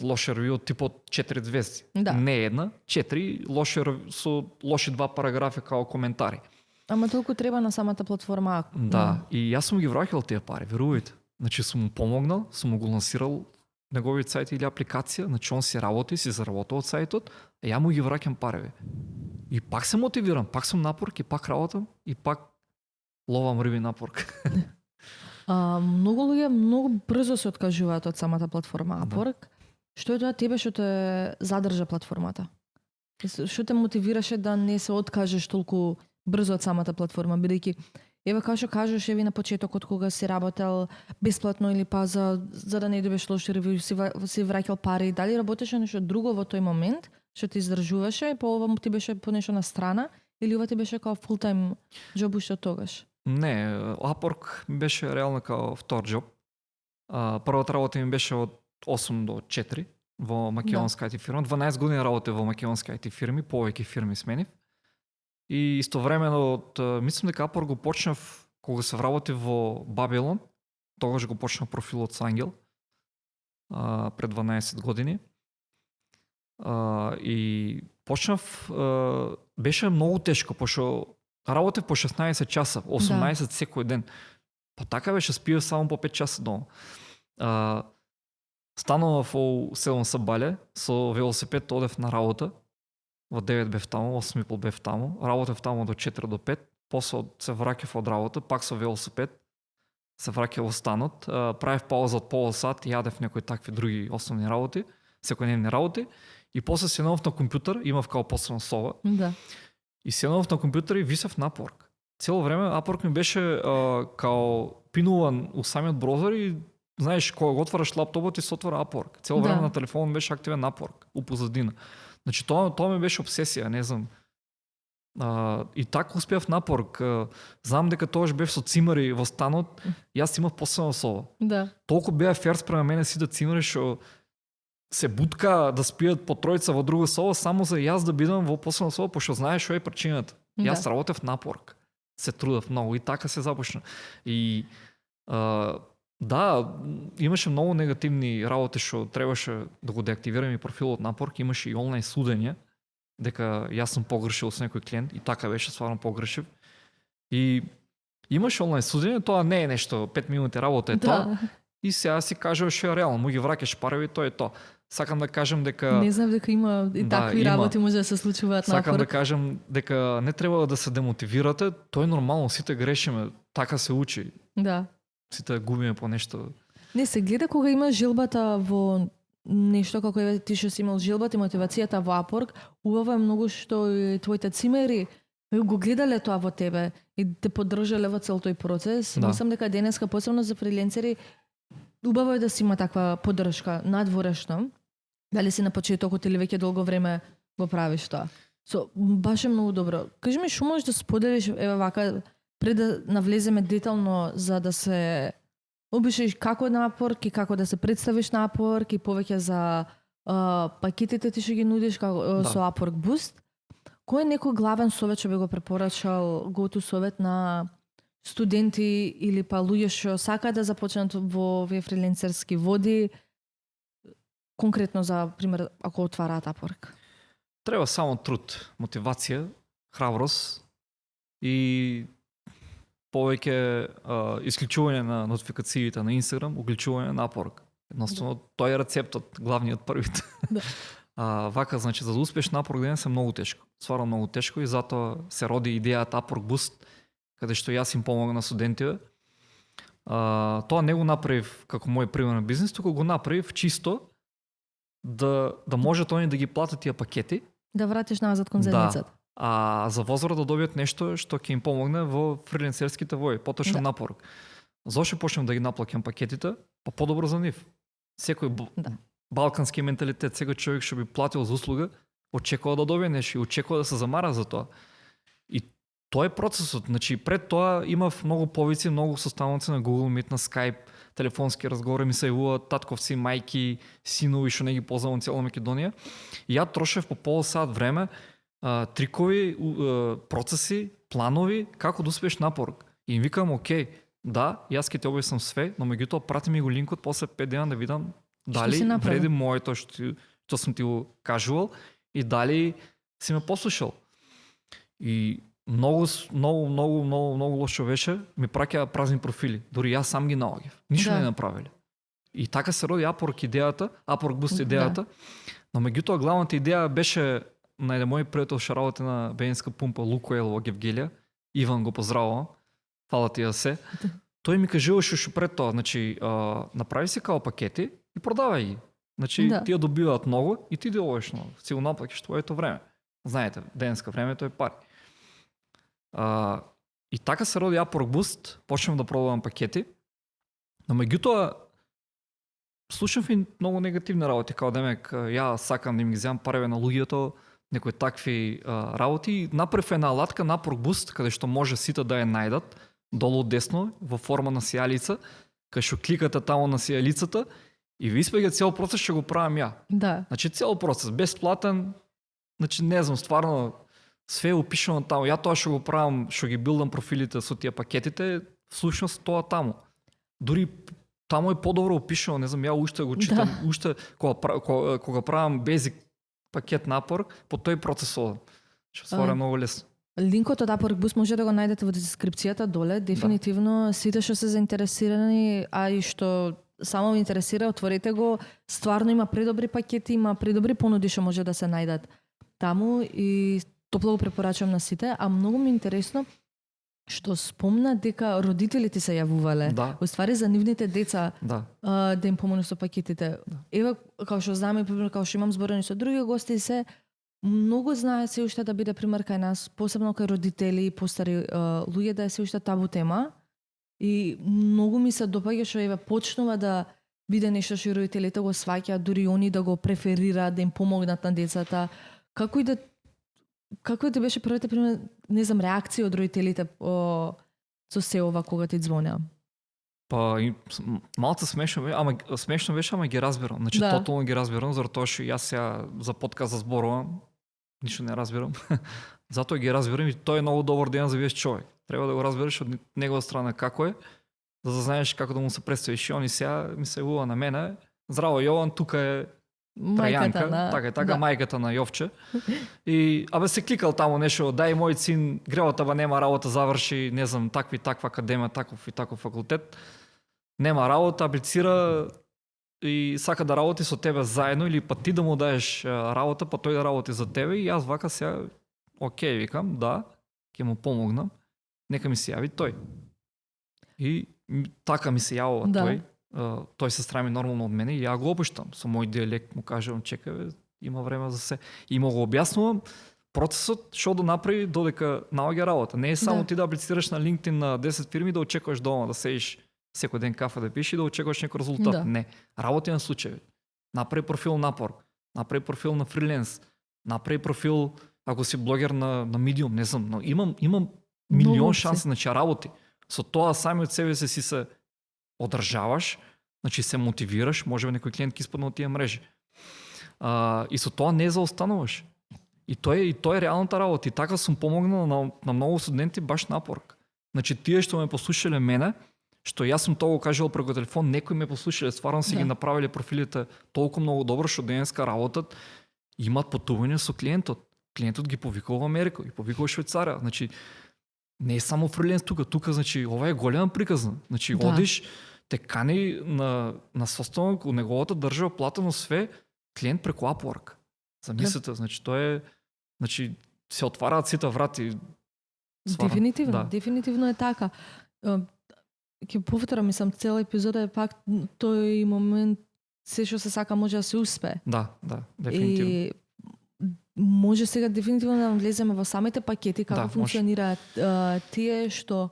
Лоше ревју типот 4 звезди. Да. Не една, 4 со лоши 2 параграфи као коментари. Ама толку треба на самата платформа. Да, и јас сум ги враќал тие пари, верувајте. Значи сум му помогнал, сум му го лансирал неговиот сајт или апликација, значи он си работи, си заработува од сајтот, а ја му ги враќам пареви. И пак се мотивирам, пак сум напорк и пак работам и пак ловам риби напорк. Многу луѓе многу брзо се откажуваат од самата платформа Да. Upwork. Што е тоа тебе што те задржа платформата? Што те мотивираше да не се откажеш толку брзо од самата платформа, бидејќи еве како што кажеш еви на почетокот кога си работел бесплатно или па за да не добиеш лоши ревју си враќал пари, дали работеше нешто друго во тој момент што те издржуваше, па ова ти беше по нешто на страна или ова ти беше као full time job уште тогаш? Не, Upwork ми беше реално као втор џоб. Првата работа ми беше од 8 до 4 во македонска IT фирма. 12 години работев во македонски IT фирми, повеќе фирми сменив. И истовремено мислам дека Upwork го почнав кога се вработив во Бабилон. Тогаш го почнав профилот со Ангел пред 12 години. И почнав, беше многу тешко, пошто работев по 16 часа, 18 секој ден. Па така беше, спиев само по 5 часа дома. Станував во 7 сабале, со велосипед одев на работа, во 9 бев таму, 8:30 бев таму, работев таму до 4 до 5, после се враќав од работа, пак со велосипед, се враќав во станот, правев пауза од пола сат и јадев некои такви други основни работи, секојдневни работи, и после седнав на компјутер, имав као посебна соба, Да. и седнав на компјутер и висев на Upwork. Цело време Upwork ми беше као пинуван у самиот брозор и знаеш, кога го отвараш лаптопот и се отвара Upwork. Цело време Да. на телефонот ми беше активен Upwork, у позадина. Значи тоа ми беше обсесија, не знам. И така успеав на Upwork. Знам дека тогаш бев со цимари во станот, јас имав посебна соба. Да. Толку беа фер спрема мене сите цимари што се бутка да спијат по тројца во друга соба само за јас да бидам во посебна соба, пошто знаеш што е причината. Јас работев на Upwork. Се трудев многу и така се започна. И да, имаше многу негативни работи што требаше да го деактивирам и профилот на Upwork, имаше и онлайн судење дека јас сум погрешил со некој клиент и така беше, стварно погрешив. И имаше онлайн судење, тоа не е нешто 5 минути работа е тоа. И сега си кажуваш што е реално, му ги враќаш пареви, тоа е тоа. Сакам да кажам дека Не знам дека има и такви работи може да се случуваат на Сакам да Upwork. кажам дека не треба да се демотивирате, тоа е нормално, сите грешиме, така се учи. Да. Сите губиме по нешто. Не се гледа кога има жилбата во нешто како е ти што си имал жилбата и мотивацијата во Upwork, убаво е многу што и твоите цимери го гледале тоа во тебе и те поддржале во цел тој процес. Да. Мислам дека денеска посебно за фриленцери убаво е да си има таква поддршка надворешна. Дали си на почетокот или веќе долго време го правиш тоа. Баш е многу добро. Кажи ми што можеш да споделиш еве вака пред да навлеземе детално за да се обишеш како на Upwork и како да се представиш на Upwork и повеќе за пакетите ти што ги нудиш како со Upwork Boost. Кој е некој главен совет што би го препорачал, go-to совет на студенти или па луѓе што сакаат да започнат во овие фриленсерски води, конкретно за пример ако отвараат Upwork? Треба само труд, мотивација, храброст и повеќе исклучување на нотификациите на Instagram, уклучување на Upwork. Едноставно, тој е рецептот, главниот првиот. Да. Вака, значи, за да успеш на Upwork денес е многу тешко. Стварно многу тешко и затоа се роди идејата Upwork Boost, каде што јас им помогна на студентите. Тоа не го направив како мој пример на бизнес, туку го направив чисто да можат они да ги платат тие пакети. Да вратиш назад кон заедницата. А за возврат да добијат нешто што ќе им помогне во фриленсерските вои, поточно на Upwork. Зошто почнем да ги наплаќам пакетите? Па подобро за нив. Секој балкански менталитет, секој човек што би платил за услуга, очекува да добие нешто и очекува да се замара за тоа. И тоа е процесот. Значи пред тоа имав многу повици, многу составници на Google Meet, на Skype, телефонски разговори ми се јавуваат татковци, мајки, синови што не ги познавам цела Македонија. И ја трошев по пол сат време трикови, процеси, планови како да успееш на Upwork. И им викам, окей, да, јас ќе ти објаснам све, но меѓутоа прати ми го линкот после 5 дена да видам дали вреди моето што сум ти го кажувал и дали си ме послушал. И многу лошо беше, ми праќаа празни профили. Дури јас сам ги наоѓав. Ништо не направиле. И така се роди Upwork идејата, Upwork Boost идејата. Но меѓутоа главната идеја беше на еден мој пријател што работи на бензинска пумпа Лукойл во Гевгелија. Иван го поздравувам. Фала ти да се. Тој ми кажуваше што пред тоа, значи направи си као пакети и продавај ги. Значи тие добиваат многу и ти делуваш многу. Си го наплаќаш твоето време. Знаете, денеска времето е пари. И така се роди Upwork Boost, почнав да продавам пакети. Но меѓутоа слушав и многу негативни работи, као демек ја сакам да им ги земам пареве на луѓето, некои такви работи. Направив една алатка на Upwork Boost, каде што може сите да ја најдат долу десно во форма на сијалица, кај што кликате таму на сијалицата и ви испеѓа цел процес што го правам ја. Да. Значи цел процес бесплатен, значи не знам, стварно све опишано таму. Ја тоа што го правам, што ги билдам профилите со тие пакетите, всушност тоа таму. Дури таму е подобро опишано, не знам, ја уште го читам, уште кога правам basic пакет на Upwork, по тој процес одам. Што ствара многу лесно. Линкот од Upwork Boost може да го најдете во дескрипцијата доле. Дефинитивно сите што се заинтересирани, а и што само ви интересира, отворете го. Стварно има предобри пакети, има предобри понуди што може да се најдат таму и топло го препорачувам на сите, а многу ми интересно што спомна дека родителите се јавувале. Уствари за нивните деца да им помогнат со пакетите. Ева, као што знаме, као што имам зборени со други гости, се многу знае се уште да биде пример кај нас, посебно кај родители и постари луѓе, да е се уште табу тема. И многу ми се допаѓа што еве почнува да биде нешто што родителите го сваќаат, дури они да го преферираат, да им помогнат на децата. Како ти беше првите пример, не знам, реакција од родителите со се ова кога ти звонеа? Па малку смешно беше, ама ги разбирам. Значи тотално ги разбирам, затоа што јас сега за подкаст зборувам, ништо не разбирам. Затоа ги разбирам и тој е многу добар ден за виеш човек. Треба да го разбереш од негова страна како е, за да знаеш како да му се представиш. И они сега ми се јавува на мене. Здраво Јован, тука е Трајанка, така мајката на Јовче. И се кликал таму нешто, дај мој син гревата нема работа, заврши, не знам, таква академија, таков и таков факултет. Нема работа, аплицира и сака да работи со тебе заедно или па ти да му даеш работа, па тој да работи за тебе и јас вака сега окей, викам, да, ќе му помогнам. Нека ми се јави тој. И така ми се јавува тој. Тој се страми нормално од мене и ја го опуштам. Со мој диалект му кажувам, чекај, има време за се. И му го објаснувам процесот што да направи додека наоѓа работа. Не е само ти да аплицираш на LinkedIn на 10 фирми да очекуваш дома да седиш секој ден кафе да пишеш и да очекуваш некој резултат. Не. Работи на случаи. Направи профил на Upwork, направи профил на фриленс, направи профил ако си блогер на Medium, не знам, но имам милион шанси, значи работи. Со тоа сами од себе си се одржаваш, значи се мотивираш, може би некој клиент ќе испадне од тие мрежи. И со тоа не заостануваш. И тоа е реалната работа. И така сум помогнал на многу студенти баш на Upwork. Значи тие што ме послушале мене, што јас сум тоа го кажал преку телефон, некои ме послушале, стварно си ги направиле профилите толку многу добро што денеска работат, имаат патување со клиентот. Клиентот ги повикува во Америка, ги повикува во Швајцарија. Значи не е само фриленс тука, значи ова е голема приказна. Значи одиш, те кани на состанок у неговата држава платено све, клиент преку Upwork. Замислете, значи тоа е, значи се отвараат сите врати. Сварно, дефинитивно е така. Ќе повторам, мислам, цела епизода е пак тој момент, се што се сака може да се успее. Да, дефинитивно. И може сега дефинитивно да влеземе во самите пакети, како функционираат тие што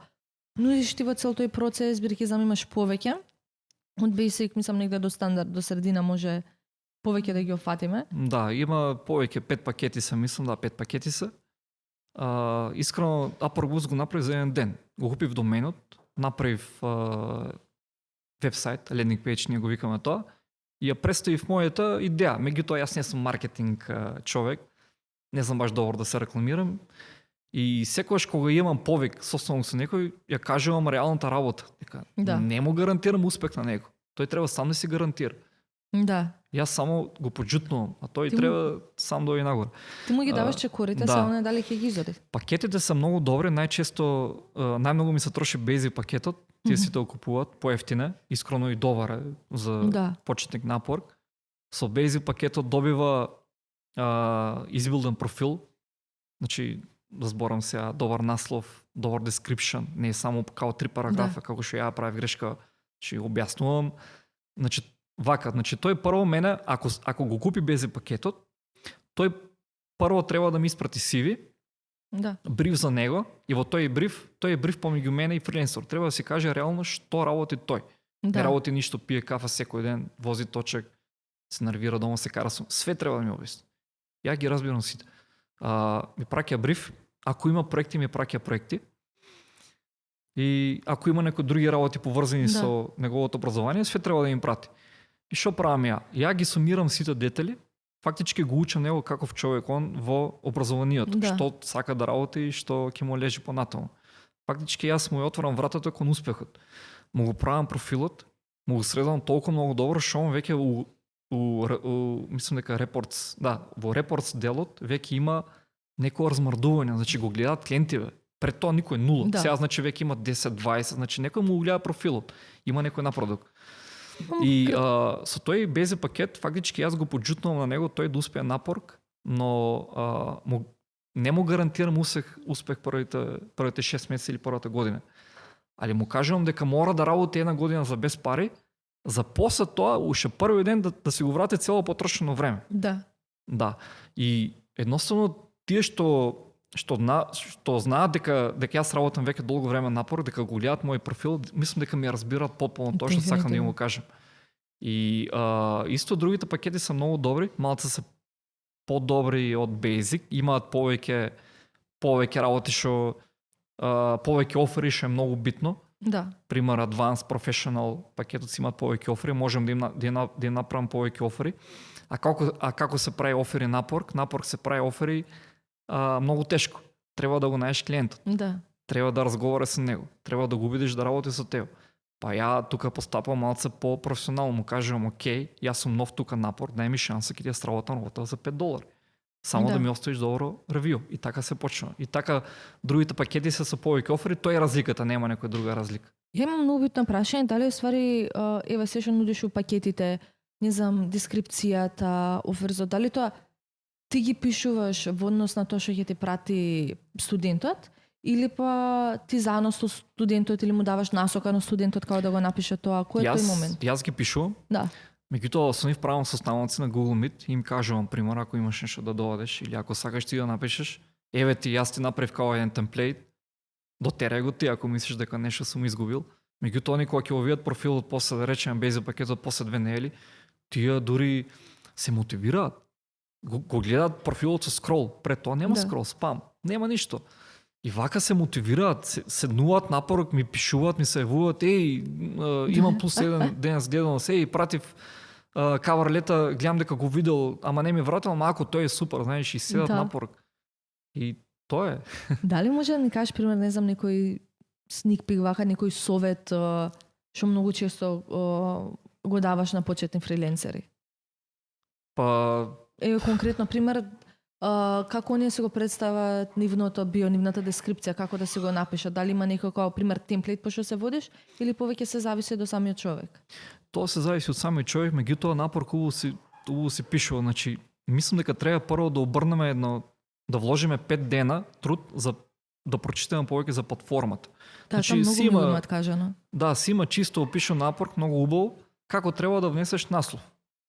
нудиш ти во цел тој процес, бидејќи знам имаш повеќе. Од basic, мислам, негде до стандард, до средина може повеќе да ги офатиме. Да, има повеќе 5 пакети се, мислам, 5 пакети се. Искрено, Upwork го направи за еден ден. Го купив доменот, направив вебсайт, лендинг пејдж, ние го викаме тоа, и ја представив мојата идеја. Меѓутоа, јас не сум маркетинг човек, не знам баш добро да се рекламирам, и секогаш кога имам повик состанок со некој, ја кажувам реалната работа. Не му гарантирам успех на него. Тој треба сам да си гарантира. Да. Јас само го поджутнувам, а тој треба сам да оди нагоре. Ти му ги даваш чекорите, само не дали ќе ги изоди. Пакетите се многу добри, најчесто најмногу ми се троши basic пакетот, тие сите го купуваат поевтине, искрено и добар е за почетник на Upwork. Со basic пакетот добива избилден профил, значи да зборам сега добар наслов, добар description, не е само као 3 параграфа, како што ја правев грешка, ќе објаснувам. Значи вака, значи тој прво мене, ако го купи basic пакетот, тој прво треба да ми испрати CV, бриф за него, и во тој е бриф помеѓу мене и фриленсор. Треба да си каже реално што работи тој. Не работи ништо, пие кафа секој ден, вози точек, се нервира дома, се кара сум. Све треба да ми објасни. Ја ги разбирам сите. Ми праќа бриф, ако има проекти, ми праќа проекти. И ако има некои други работи поврзани со неговото образование, све треба да им прати. И што правам ја? Ја ги сумирам сите детали, фактички го учам него каков човек он во образованието, што сака да работи и што ќе му лежи понатаму. Фактички јас му ја отворам вратата кон успехот. Му го правам профилот, му го средам толку многу добро што он веќе мислам дека Reports, во Reports делот веќе има некој размрдување, значи го гледаат клиентиве. Пред тоа никој нула. Сега значи веќе има 10-20, значи некој му гледа профилот. Има некој напредок. И со тој basic пакет, фактички јас го поджутнувам на него тој да успее на Upwork, но не му гарантирам успех првите 6 месеци или првата година. Али му кажувам дека мора да работи една година за без пари, за после тоа, уште први ден да си го врати цело потрошено време. Да. И едноставно тие што знаат дека јас работам веќе долго време на Upwork, дека го гледаат мој профил, мислам дека ми разбираат потполно тоа што сакам да им го кажам. И исто другите пакети се многу добри, малце се подобри од Basic, имаат повеќе работи што повеќе офери, што е многу битно. Пример, Advanced Professional пакетот си имаат повеќе офери, можем да им направам повеќе офери. А како се прави офери на Upwork? На Upwork се прави офери многу тешко. Треба да го најдеш клиентот. Треба да разговараш со него. Треба да го убедиш да работи со тебе. Па ја тука постапам малце по-професионално, му кажувам, окей, јас сум нов тука на Upwork, дај ми шанса ќе ти ја сработам работа за $5. Само да ми оставиш добро ревју. И така се почна. И така другите пакети се со повеќе офери, тоа е разликата, нема некоја друга разлика. Ја имам многу битно прашање, дали уствари ева се што нудиш у пакетите, не знам, дескрипцијата, оферзот, дали тоа ти ги пишуваш во однос на тоа што ќе ти прати студентот, или па ти заедно со студентот или му даваш насока на студентот како да го напише тоа, кој е тој момент? Јас ги пишувам. Меѓутоа, со нив правам состаноци на Google Meet и им кажувам, пример, ако имаш нешто да доведеш или ако сакаш ти да напишеш, еве ти, јас ти направив као еден темплейт, дотерај го ти ако мислиш дека нешто сум изгубил. Меѓутоа, они кога ќе го видат профилот после, да речеме, basic пакетот после 2 недели, тие дури се мотивираат. Го гледаат профилот со скрол, пред тоа нема скрол, спам, нема ништо. И вака се мотивираат, седнуваат на Upwork, ми пишуваат, ми се јавуваат, имам плюс еден денес гледано се и пратив кавар лета, гледам дека го видел, ама не ми вратил, ама ако тој е супер, знаеш, и седат на Upwork. И тоа е. Дали може да ни кажеш пример, не знам, некој sneak peek, вака некој совет што многу често го даваш на почетни фриленсери? Па Еве конкретно пример, како оние се го представаат нивното био, нивната дескрипција, како да се го напишат, дали има некој како пример темплейт по што се водиш или повеќе се зависи до самиот човек? тоа се зависи од самиот човек, меѓутоа напор убаво си пишува, значи мислам дека треба прво да обрнеме да вложиме 5 дена труд за да прочитаме повеќе за платформата. Така многу ми имат кажано. Да, си има чисто опишан напор, многу убаво, како треба да внесеш наслов.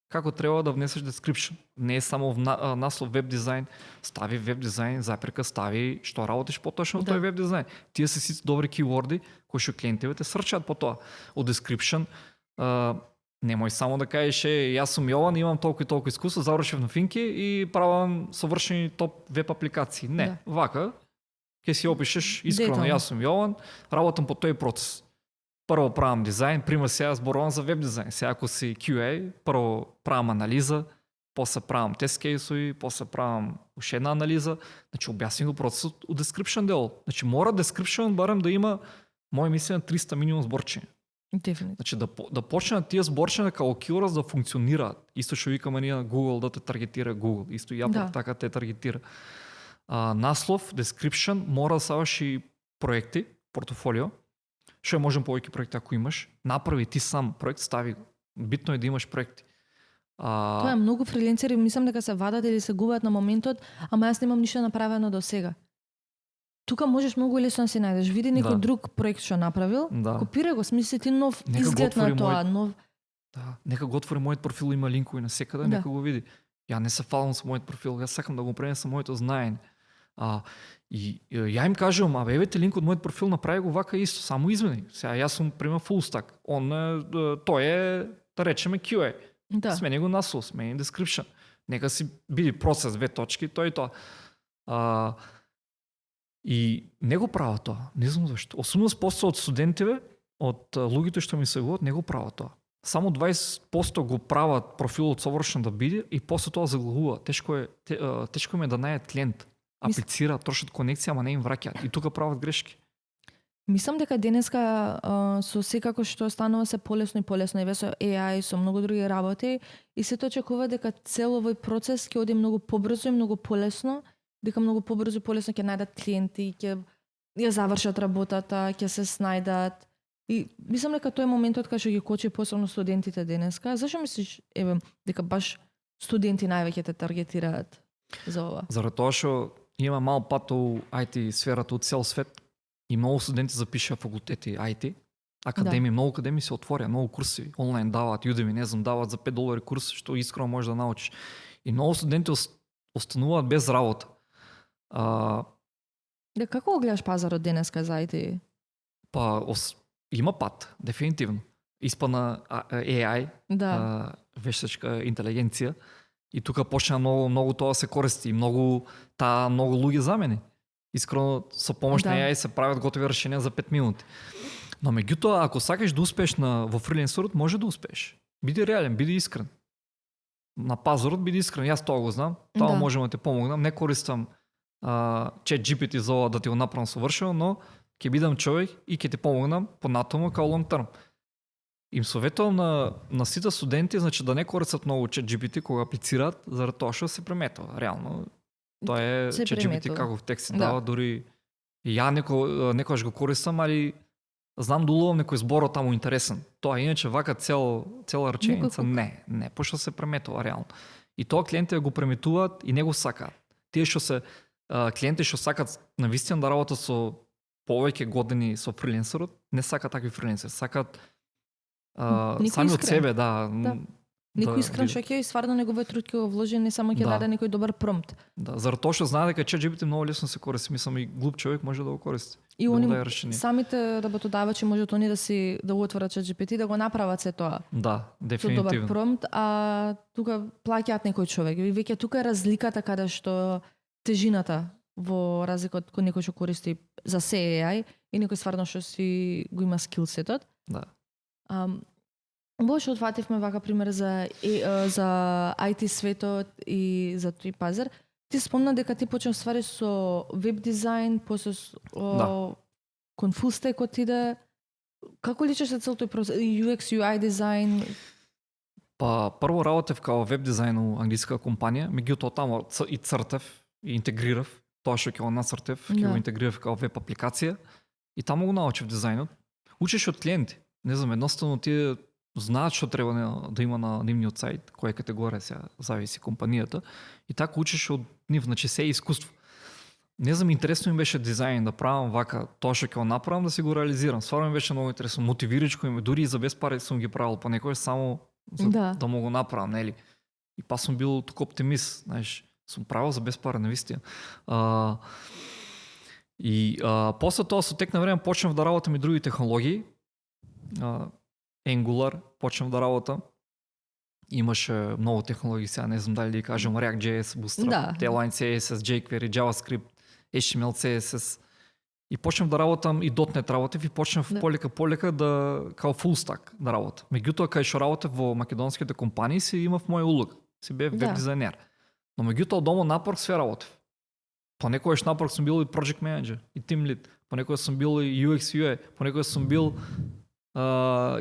Како треба да внесеш description. Не е само наслов веб дизајн, стави веб дизајн, запрека стави што работиш поточно во тој веб дизајн. Тие се сите добри keyword-и кои што клиентите срчаат по тоа. Од description немој само да кажеш јас сум Јован, имам толку и толку искуство, завршив на Финки и правам совршени топ веб апликации. Не, вака ќе си опишеш искрено, јас сум Јован, работам по тој процес. Прво правам дизајн, пример сега зборувам за веб дизајн. Сега ако си QA, прво правам анализа, после правам тест кейсови, после правам уште една анализа. Значи објасним го процесот од description дел. Значи мора description барем да има мој мислење 300 минимум зборчиња. Дефинитивно. Значи да почнат тие зборчиња како keywords да функционираат. Исто што викаме ние на Google да те таргетира Google, исто и Apple така те таргетира. Наслов, description, мора да ставаш и проекти, портфолио. Што можем повеќе проекти ако имаш, направи ти сам проект, стави го. Битно е да имаш проекти. Тоа е многу фриленсери, мислам дека се вадат или се губат на моментот, ама јас немам ништо направено до сега. Тука можеш многу лесно да си најдеш. Види некој друг проект што направил, копирај го, смисли ти нов изглед на тоа, нов. Да, нека го отвори мојот профил, има линкови насекаде, нека го види. Ја не се фалам со мојот профил, јас сакам да го пренесам моето знаење. И ја им кажувам, евете линк од мојот профил, направи го вака исто, само измени. Сега јас сум пример full stack. Тој е, да речеме, QA. Да. Смени го наслов, смени description. Нека си биде процес, 2 точки, тој и тоа. И не го прават тоа. Не знам зашто. 80% од студентиве, од луѓето што ми се говорат, не го прават тоа. Само 20% го прават профилот совршен да биде и после тоа заглавува. Тешко им е да најдат клиент. Аплицираат, трошат конекција, ама не им враќаат. И тука прават грешки. Мислам дека денеска со секако што станува се полесно и полесно, и со AI, со многу други работи, и се очекува дека цел овој процес ќе оди многу побрзо и многу полесно, дека многу побрзо и полесно ќе најдат клиенти, ќе ја завршат работата, ќе се снајдат. И мислам дека тоа е моментот кога што ги кочи посебно студентите денеска. Зашо мислиш дека баш студенти највеќе те таргетираат за ова? Заради тоа што има мал пат у IT сферата од цел свет и многу студенти запишаа факултети IT, академии, многу академии се отворија, многу курси онлайн даваат, Udemy, не знам, даваат за $5 курс што искрено можеш да научиш. И многу студенти остануваат без работа. Како го гледаш пазарот денеска за IT? Па има пат, дефинитивно. Испадна AI, вештачка интелигенција. И тука почна многу тоа се користи и многу луѓе замени. Искрено со помош на AI се прават готови решенија за 5 минути. Но меѓутоа ако сакаш да успееш во фриленсерот, може да успееш. Биди реален, биди искрен. На пазарот биди искрен, јас тоа го знам. Тоа можам да ти помогнам. Не користам ChatGPT за ова да ти го направам совршено, но ќе бидам човек и ќе ти помогнам понатаму као long term. Им советувам на сите студенти, значи да не користат многу ChatGPT кога аплицираат, заради тоа што се преметува. Реално, тоа е ChatGPT каков текст дава, дури и ја некојаш го користам, али знам да уловам некој збор таму интересен. Тоа иначе вака цела реченица не, пошто се преметува реално. И тоа клиентите го преметуваат и не го сакаат. Тие што се клиенти што сакаат навистина да работат со повеќе години со фриленсерот, не сакаат такви фриленсери, сакаат сами од себе, Некој искрен што ќе стварно неговиот труд ќе го вложи, не само ќе даде некој добар промпт. Да, заради тоа што знае дека ChatGPT многу лесно се користи, мислам и глуп човек може да го користи. И они самите работодавачи можат они да го отворат ChatGPT да го направат се тоа. Да, дефинитивно. Со добар промпт, а тука плаќаат некој човек. И веќе тука е разликата каде што тежината во разлика од некој што користи за се AI и некој стварно што си го има скилсетот. Да. Баш отфативме вака пример за IT светот и за тој пазар. Ти спомна дека ти почнав ствари со веб дизајн, после кон full stack иде, како личеше цел тој процес, UX, UI дизајн? Па прво работев као веб дизајн у англиска компанија, меѓутоа таму и цртев и интегрирав тоа што ќе го нацртев, ќе го интегрирав као веб апликација и таму го научив дизајнот. Учиш од клиенти. Не знам, едноставно тие знаат што треба да има на нивниот сајт, која категорија сега зависи компанијата и така учиш од нив, значи се е искуство. Не знам, интересно ми беше дизајн да правам вака, тоа што ќе го направам да си го реализирам. Стварно ми беше многу интересно, мотивирачко им, дури и за без пари сум ги правил понекогаш само за да му го направам, нели? И па сум бил тук оптимист, знаеш, сум правил за без пари, навистина. После тоа со тек на време почнав да работам и други технологии. Angular почнав да работам. Имаше многу технологии, сега не знам дали да кажам React.js, Bootstrap, Tailwind CSS, jQuery, JavaScript, HTML, CSS. И почнав да работам и .NET работев и почнав полека да као full stack да работам. Меѓутоа кај што работев во македонските компании си имав моја улога. Си бев веб дизајнер. Но меѓутоа дома напорк све работев. Понекогаш напорк сум бил и project manager, и team lead. Понекогаш сум бил и UX UI, понекогаш сум бил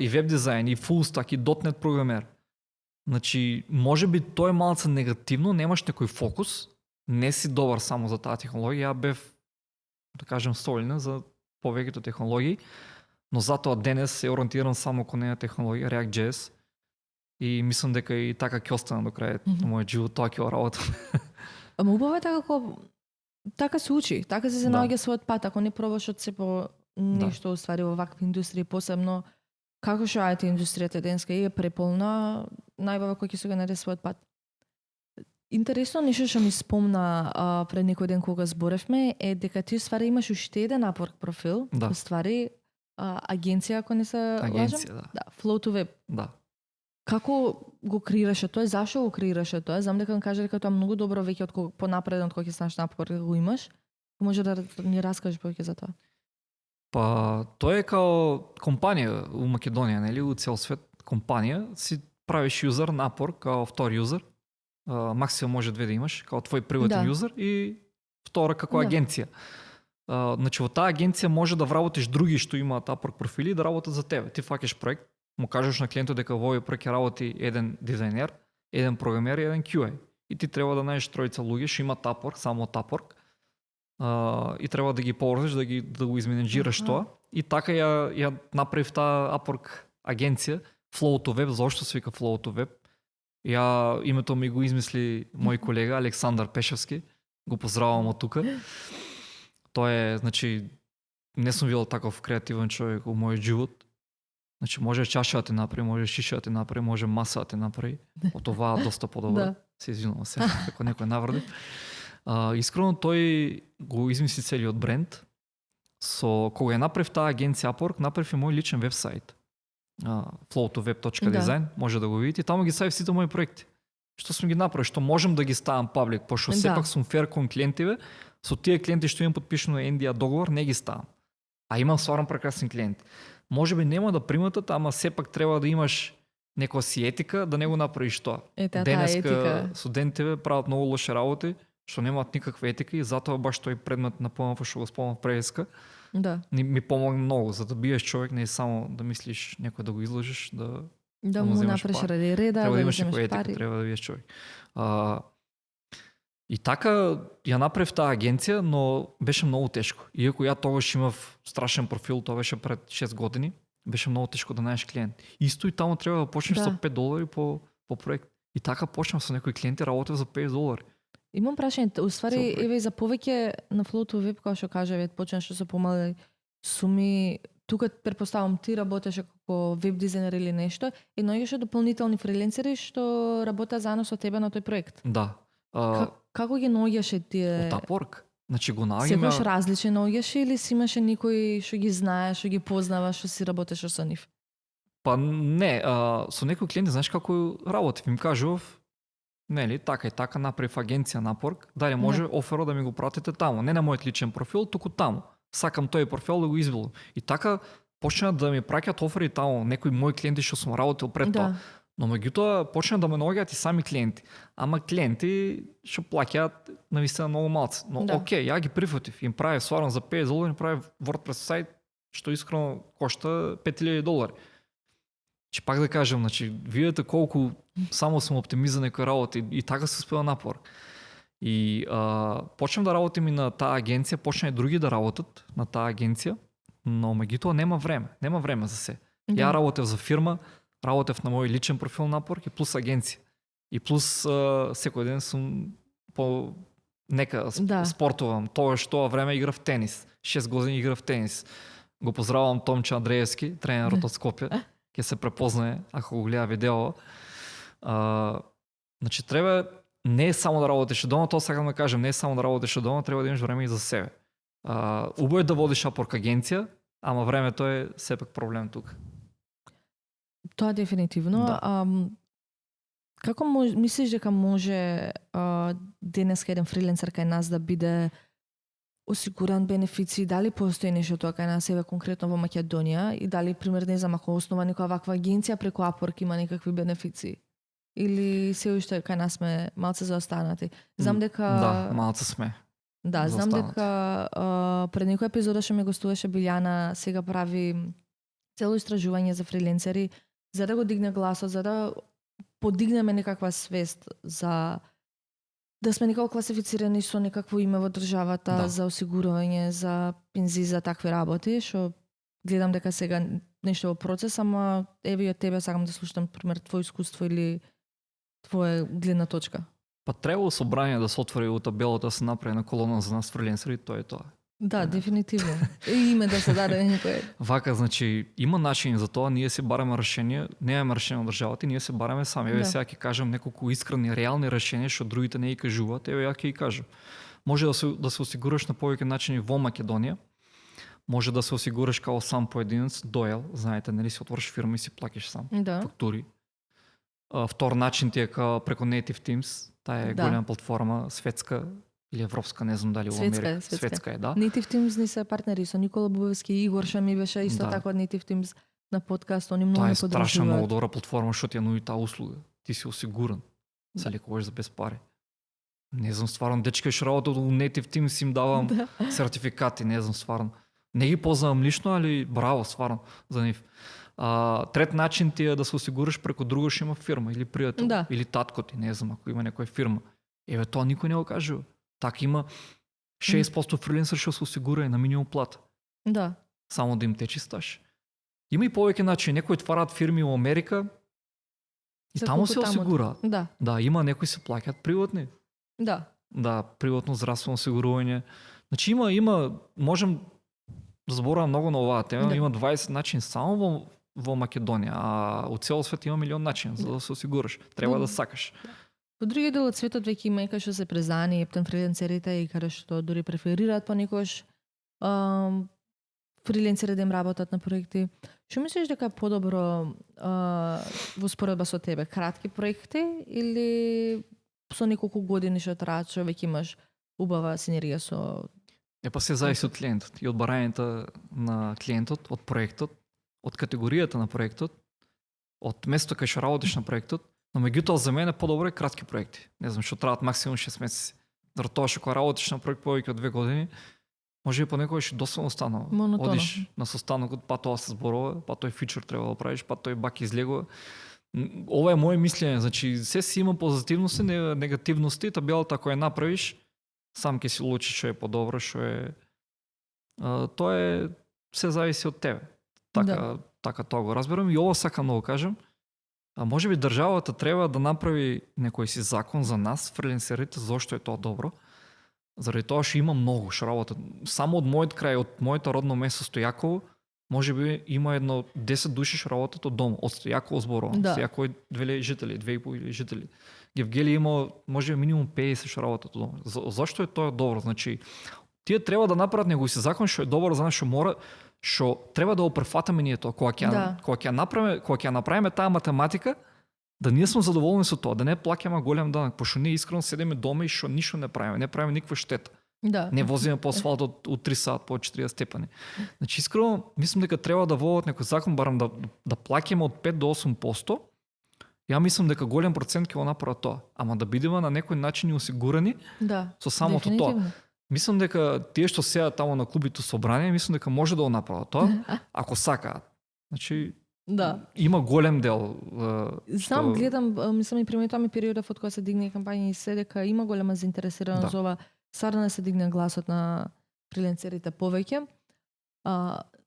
и веб дизајн, и full stack, и .NET програмер. Значи, може би тоа е малце негативно, немаш некој фокус, не си добар само за таа технологија, ја бев, да кажем, солидна за повеќето технологии, но затоа денес се ориентирам само кон неја технологија, React.js, и мислам дека и така ќе остана до крај на мојот живот, тоа ќе работам. Ама убаво е така се учи, така се наоѓа својот пат, ако не пробаш од се по нешто уствари во вакви индустрии, посебно како што IT индустријата денеска е преполна, најбаво кој ќе се го најде својот пат. Интересно нешто што ми спомна пред некој ден кога зборевме е дека ти ствари имаш уште еден Upwork профил, ствари агенција, ако не се лажам? Да, Flow2Web. Да. Како го креираше тоа? Зашо го креираше тоа? Знам дека каже дека тоа многу добро веќе од понапредно од кога ќе станеш на Upwork го имаш. Може да ни раскажеш повеќе за тоа? Па, тоа е као компанија у Македонија, нели, у цел свет компанија, си правиш юзер на Upwork као втори юзер. Максимум може две да имаш, као твој приватен юзер и втора како агенција. Значи во таа агенција може да вработиш други што имаат Upwork профили и да работат за тебе. Ти фаќаш проект, му кажеш на клиентот дека во овој проект ќе работи еден дизајнер, еден програмер и еден QA. И ти треба да најдеш тројца луѓе што имаат Upwork, само од Upwork. И треба да ги поврзеш, да го изменеджираш тоа. И така ја направив таа Upwork агенција, Flow2Web, зошто се вика Flow2Web? Името ми го измисли мој колега Александар Пешевски, го поздравувам од тука. Тој е, значи, не сум видел таков креативен човек во мојот живот. Значи, може чаша да те направи, може шиша да те направи, може маса да те направи. Од това доста подобро. Се извинувам се, како некој наврди. Искрено тој го измисли целиот бренд. Кога ја направив таа агенција Upwork, направив и мој личен вебсайт. flow2web.design, може да го видите. Таму ги ставив сите мои проекти. Што сум ги направил, што можам да ги ставам паблик, пошто сепак сум фер кон клиентиве, со тие клиенти што имам подпишано NDA договор, не ги ставам. А имам стварно прекрасни клиенти. Може би нема да приматат, ама сепак треба да имаш некоја си етика да не го направиш тоа. Денеска студентите прават многу лоши работи, што немаат никаква етика и затоа баш тој предмет на ПМФ што го спомнав преска. Ми помогна многу, за да биеш човек, не е само да мислиш некој да го изложиш, да му направиш ради реда, да имаш некоја етика, треба да биеш човек. И така ја направив таа агенција, но беше многу тешко. Иако ја тогаш имав страшен профил, тоа беше пред 6 години, беше многу тешко да најдеш клиент. Исто и таму треба да почнеш со $5 по проект. И така почнав со некои клиенти, работев за $5. Имам прашање, уствари, еве за повеќе на Flow2Web, како што кажа, почнеш со помали суми, тука претпоставам ти работеше како веб дизајнер или нешто, и наоѓаш дополнителни фриленсери што работеа заедно со тебе на тој проект. Да. Како ги наоѓаше тие? Од Upwork. Значи го наоѓаме. Секојаш различен наоѓаше или си имаше некој што ги знае, што ги познава, што си работеше со нив? Па не, со некои клиенти знаеш како работев, им кажував, нели, така и така направив агенција на Upwork, дали може оферот да ми го пратите таму, не на мојот личен профил, туку таму. Сакам тој профил да го избилам. И така почнаа да ми праќаат офери таму, некои мои клиенти што сум работил пред тоа. Но меѓутоа почнаа да ме наоѓаат и сами клиенти. Ама клиенти што плаќаат навистина многу малце. Но окей, ја ги прифатив, им правев стварно за $5, им правев WordPress сайт, што искрено кошта $5,000. Че пак да кажем, значи, видите колку само сум оптимист за некои работи и така се успева напор. И почнем да работим и на таа агенција, почна и други да работат на таа агенција, но меѓутоа нема време. Нема време за се. Да. Ја работев за фирма, работев на мој личен профил напор и плюс агенција. И плюс секој ден сум по нека Да. спортувам. Тоа што време играв тенис. 6 години играв тенис. Го поздравувам Томче Андреевски, тренерот од Скопје. Ќе се препознае ако го гледа видео. Значи треба не е само да работиш дома, тоа сакам да кажем, не е само да работиш дома, треба да имаш време и за себе. Убаво е да водиш апорк агенција, ама времето е сепак проблем тука. Тоа дефинитивно. Да. Како мислиш дека може денеска еден фриленсер кај нас да биде осигуран бенефици, дали постои нешто тоа кај нас еве конкретно во Македонија и дали пример не знам ако основа некоја ваква агенција преку Upwork има некакви бенефици или се уште кај нас сме малце заостанати. Знам дека Да, малце сме. Да, знам заостанати. дека пред некоја епизода што ме гостуваше Билјана, сега прави цело истражување за фриленсери за да го дигне гласот, за да подигнеме некаква свест за да сме некако класифицирани со некакво име во државата Да. за осигурување, за пензии, за такви работи, што гледам дека сега нешто во процес, ама еве и од тебе сакам да слушам пример твој искуство или твоја гледна точка. Па требало собрање да се отвори у табелата да се направи на колона за нас фрилансери, тоа е тоа. Да, дефинитивно. И име да се даде некој. Вака, значи, има начин за тоа, ние се бараме решение, немаме решение од државата, ние се бараме сами. Еве Да. сега ќе кажам неколку искрени, реални решенија што другите не ги кажуваат, еве ја ќе ги кажам. Може да се осигураш на повеќе начини во Македонија. Може да се осигураш као сам поединец, доел, знаете, нели си отвориш фирма и си плакиш сам Да. фактури. Втор начин ти е као преку Native Teams, таа е Да. голема платформа, светска или европска, не знам дали во Светска е, Америка. светска. Светска е, да. Native Teams ни се партнери со Никола Бубевски и Игор Шами беше исто Да. така од Native Teams на подкаст, они многу Тоа не е страшно многу подржуваат. добра платформа што ти ја нуди таа услуга. Ти си осигурен. Да. Се лекуваш за без пари. Не знам стварно, дечка што работат у Native Teams им давам Да. сертификати, не знам стварно. Не ги познавам лично, али браво стварно за нив. Трет начин ти е да се осигуриш преку друго што има фирма или пријател, Да. или татко ти, не знам, ако има некоја фирма. Еве тоа никој не го кажува. Така има 60% фрилансер што се осигура на минимум плата. Да. Само да им течи стаж. Има и повеќе начини. Некои отварат фирми во Америка и За таму колку се таму? осигураат. Да. Да, има некои се плаќаат приватни. Да. Да, приватно здравствено осигурување. Значи има можем да зборувам многу на оваа тема, Да. има 20 начини само во Македонија, а од цел свет има милион начини за да се осигураш. Треба да сакаш. Во други дел од светот веќе има и кај што се презани ептен фриленсерите и каде што дури преферираат понекогаш фриленсери да им работат на проекти. Што мислиш дека е подобро во споредба со тебе? Кратки проекти или со неколку години што траат, што веќе имаш убава синергија со... Па се зависи од клиентот и од барањето на клиентот, од проектот, од категоријата на проектот, од местото кај што работиш на проектот, но меѓутоа за мене подобро е кратки проекти. Не знам, што траат максимум 6 месеци. Заради тоа што кога работиш на проект повеќе од 2 години, може и понекогаш доствано станува. Монотоно. Одиш на состанокот, па тоа се зборува, па тој фичер треба да правиш, па тој бак излегува. Ова е моje мислење, значи се си има позитивности, негативности, табелата ако ја направиш, сам ќе си лучиш што е подобро, што е тоа е се зависи од тебе. Така тоа го разберам и ова сакам да го кажам. Може би државата треба да направи некој си закон за нас, фриленсерите, зошто е тоа добро. Заради тоа што има многу што работат. Само од мојот крај, од моето родно место Стојаково, може би има едно 10 души што работат од дома, од Стојаково зборувам. Да. Стојаково е 2 жители, 2,5 жители. Гевгели има може би минимум 50 што работат од дома. Зошто е тоа добро? Значи, тие треба да направат некој си закон што е добро за нас, што треба да го префатаме ние тоа. Кога ќе ја направиме таа математика, да ние сме задоволни со тоа, да не плаќаме голем данок, пошто ние искрено седеме дома и што ништо не правиме никаква штета. Да. Не возиме по асфалтот од 3 сат по 40 степени. Значи искрено мислам дека треба да водат некој закон барам да плаќаме од 5 до 8%. Ја мислам дека голем процент ќе го направи тоа, ама да бидеме на некој начин осигурани Да. со самото тоа. Дефинитивно. Мислам дека тие што седат таму на клубито собрание, мислам дека може да го направат тоа, ако сакаат. Значи, Да. има голем дел. Знам, гледам, мислам и приметувам и периодов од кога се дигне кампања и се дека има голема заинтересираност Да. за ова стварно да се дигне гласот на фриленсерите повеќе.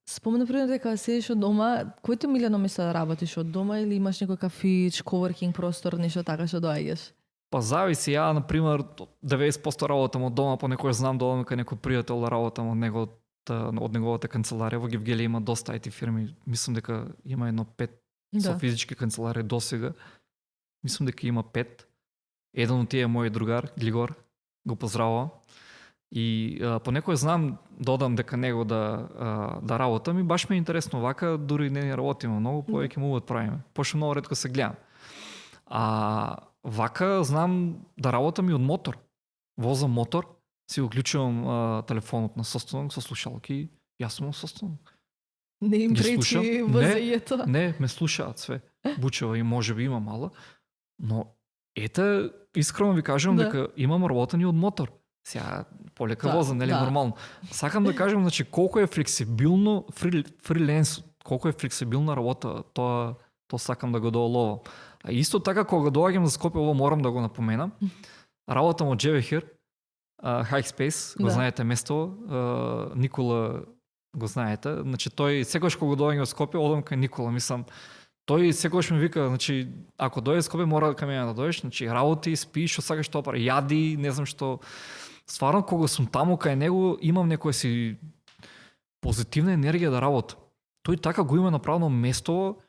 Спомна пример дека седиш од дома, кој ти милено место да работиш од дома или имаш некој кафич, коворкинг простор, нешто така што доаѓаш? Па зависи, ја, например, 90% работам од дома, понекогаш знам да одам кај некој пријател да работам од неговата канцеларија. Во Гевгелија има доста IT фирми. Мислам дека има едно 5 со физички канцеларии досега. Мислам дека има 5. Еден од тие е мој другар, Глигор, го поздравувам. И понекогаш знам да одам дека него да работам и баш ми е интересно вака, дури не ни работиме многу, повеќе му правиме. Пошто многу ретко се гледам. Вака знам да работам и од мотор. Возам мотор, си го клучувам телефонот на собственик со слушалки, јас сум во собственик. Не им Ги пречи слушам. возењето. Не, ме слушаат све. Бучева и може би има мала, но ете, искрено ви кажам дека имам работени од мотор. Сега полека возам, нели нормално. Сакам да кажам, значи колку е флексибилно фриленс, колку е флексибилна работа, тоа сакам да го дооловам. А исто така кога доаѓам за Скопје, ово морам да го напоменам. Работам од Джевехир, Hikespace, го знаете место, Никола го знаете. Значи тој секогаш кога доаѓам од Скопје, одам кај Никола, мислам. Тој секогаш ми вика, значи ако дојде Скопје мора кај мене да дојдеш, значи работи, спиш, што сакаш тоа прави, јади, не знам што. Стварно кога сум таму кај него, имам некоја си позитивна енергија да работам. Тој така го има направено место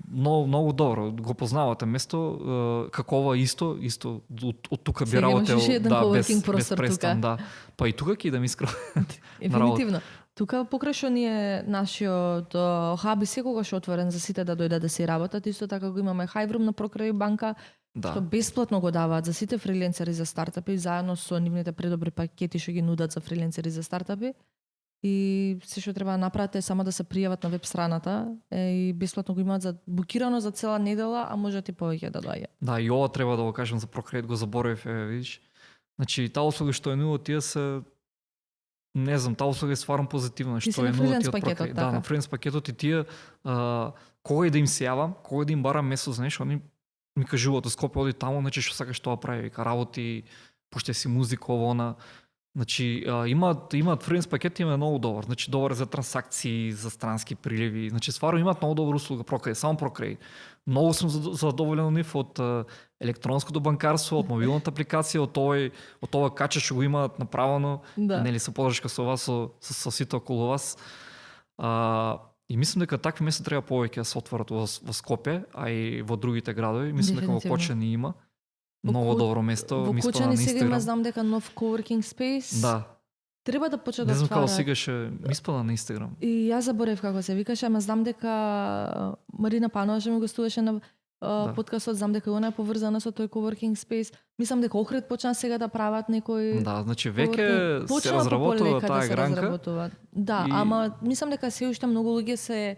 многу добро. Го познавате место, како ова исто од тука би работел, без престан, да. Па и тука ќе да ми искрено. Дефинитивно. Тука покрај што ни е нашиот хаб и секогаш отворен за сите да дојдат да си работат, исто така го имаме Highroom на прокрај банка, што бесплатно го даваат за сите фриленсери за стартапи, заедно со нивните предобри пакети што ги нудат за фриленсери за стартапи. И се што треба да направат е само да се пријават на веб страната и бесплатно го имаат за букирано за цела недела, а можат и повеќе да доаѓа. Да, и ова треба да го кажам за Procreate, го заборавив, видиш. Значи таа услуга што е нуа тие се не знам, таа услуга е стварно позитивна, што е нуа тие од Procreate. Да, на фриленс пакетот и тие кога и да им се јавам, кога да им барам место за нешто, они ми кажуваат од Скопје оди таму, значи што сакаш тоа прави, вика работи, пушти си музика она. Значи имаат фриленс пакет, има многу добар. Значи добар за трансакции, за странски приливи. Значи стварно имаат многу добра услуга Procreate, само Procreate. Многу сум задоволен од нив, од електронското банкарство, од мобилната апликација, од ова каче што го имаат направено, нели со подршка со вас, со сите околу вас. И мислам дека такви места треба повеќе да се отворат во Скопје, а и во другите градови. Мислам дека во Кочани има. Многу добро место. Во Кочани сега има, знам дека нов coworking space. Да. Треба да почне да отвара. Не знам отвара. како сега ше ми испада на Инстаграм. И јас заборев како се викаше, ама знам дека Марина Панова што ми гостуваше на подкастот, знам дека она е поврзана со тој coworking space. Мислам дека Охрид почна сега да прават некој. Да, значи веќе се разработува таа гранка. Да, ама мислам дека се уште многу луѓе се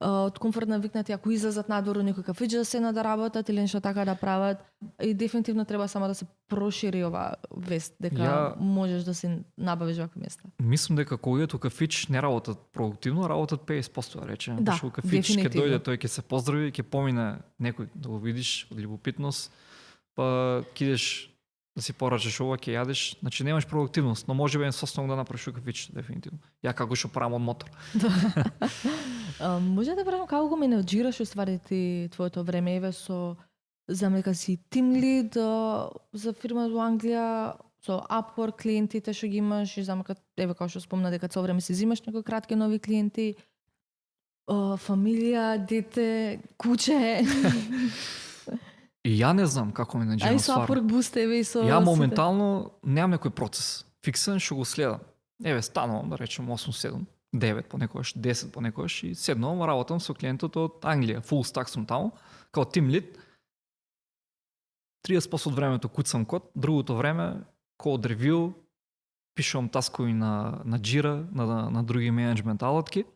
од комфортно викнати ако излезат надвор некој кафич да седнат да работат или нешто така да прават. И дефинитивно треба само да се прошири ова вест дека можеш да си набавиш вакви места. Мислам дека кога идат у кафич не работат продуктивно, работат 50%, рече. Да, у кафич ќе дојде, тој ќе се поздрави, ќе помине некој да го видиш од љубопитност, па ќе идеш да си порачаш ова, ќе јадеш, значи немаш продуктивност, но може би е состојано да направиш у кафич, дефинитивно. Ја како што правам од мотор. Може да правам како го менеджираш уствари ти твоето време, еве со знам дека си тим лид за фирма во Англија, со Upwork клиентите што ги имаш, и знам дека еве како што спомна дека цело време си зимаш некои кратки нови клиенти, фамилија, дете, куче. И ја не знам како менеджирам стварно. Ај со Upwork Boost еве и со ја моментално немам некој процес фиксен што го следам. Еве станувам да речем 8-7, 9 понекогаш, 10 понекогаш и седнувам, работам со клиентот од Англија, full stack сум таму, као team lead. 30% од времето куцам код, другото време код ревю, пишувам таскови на Jira, на други менеджмент алатки.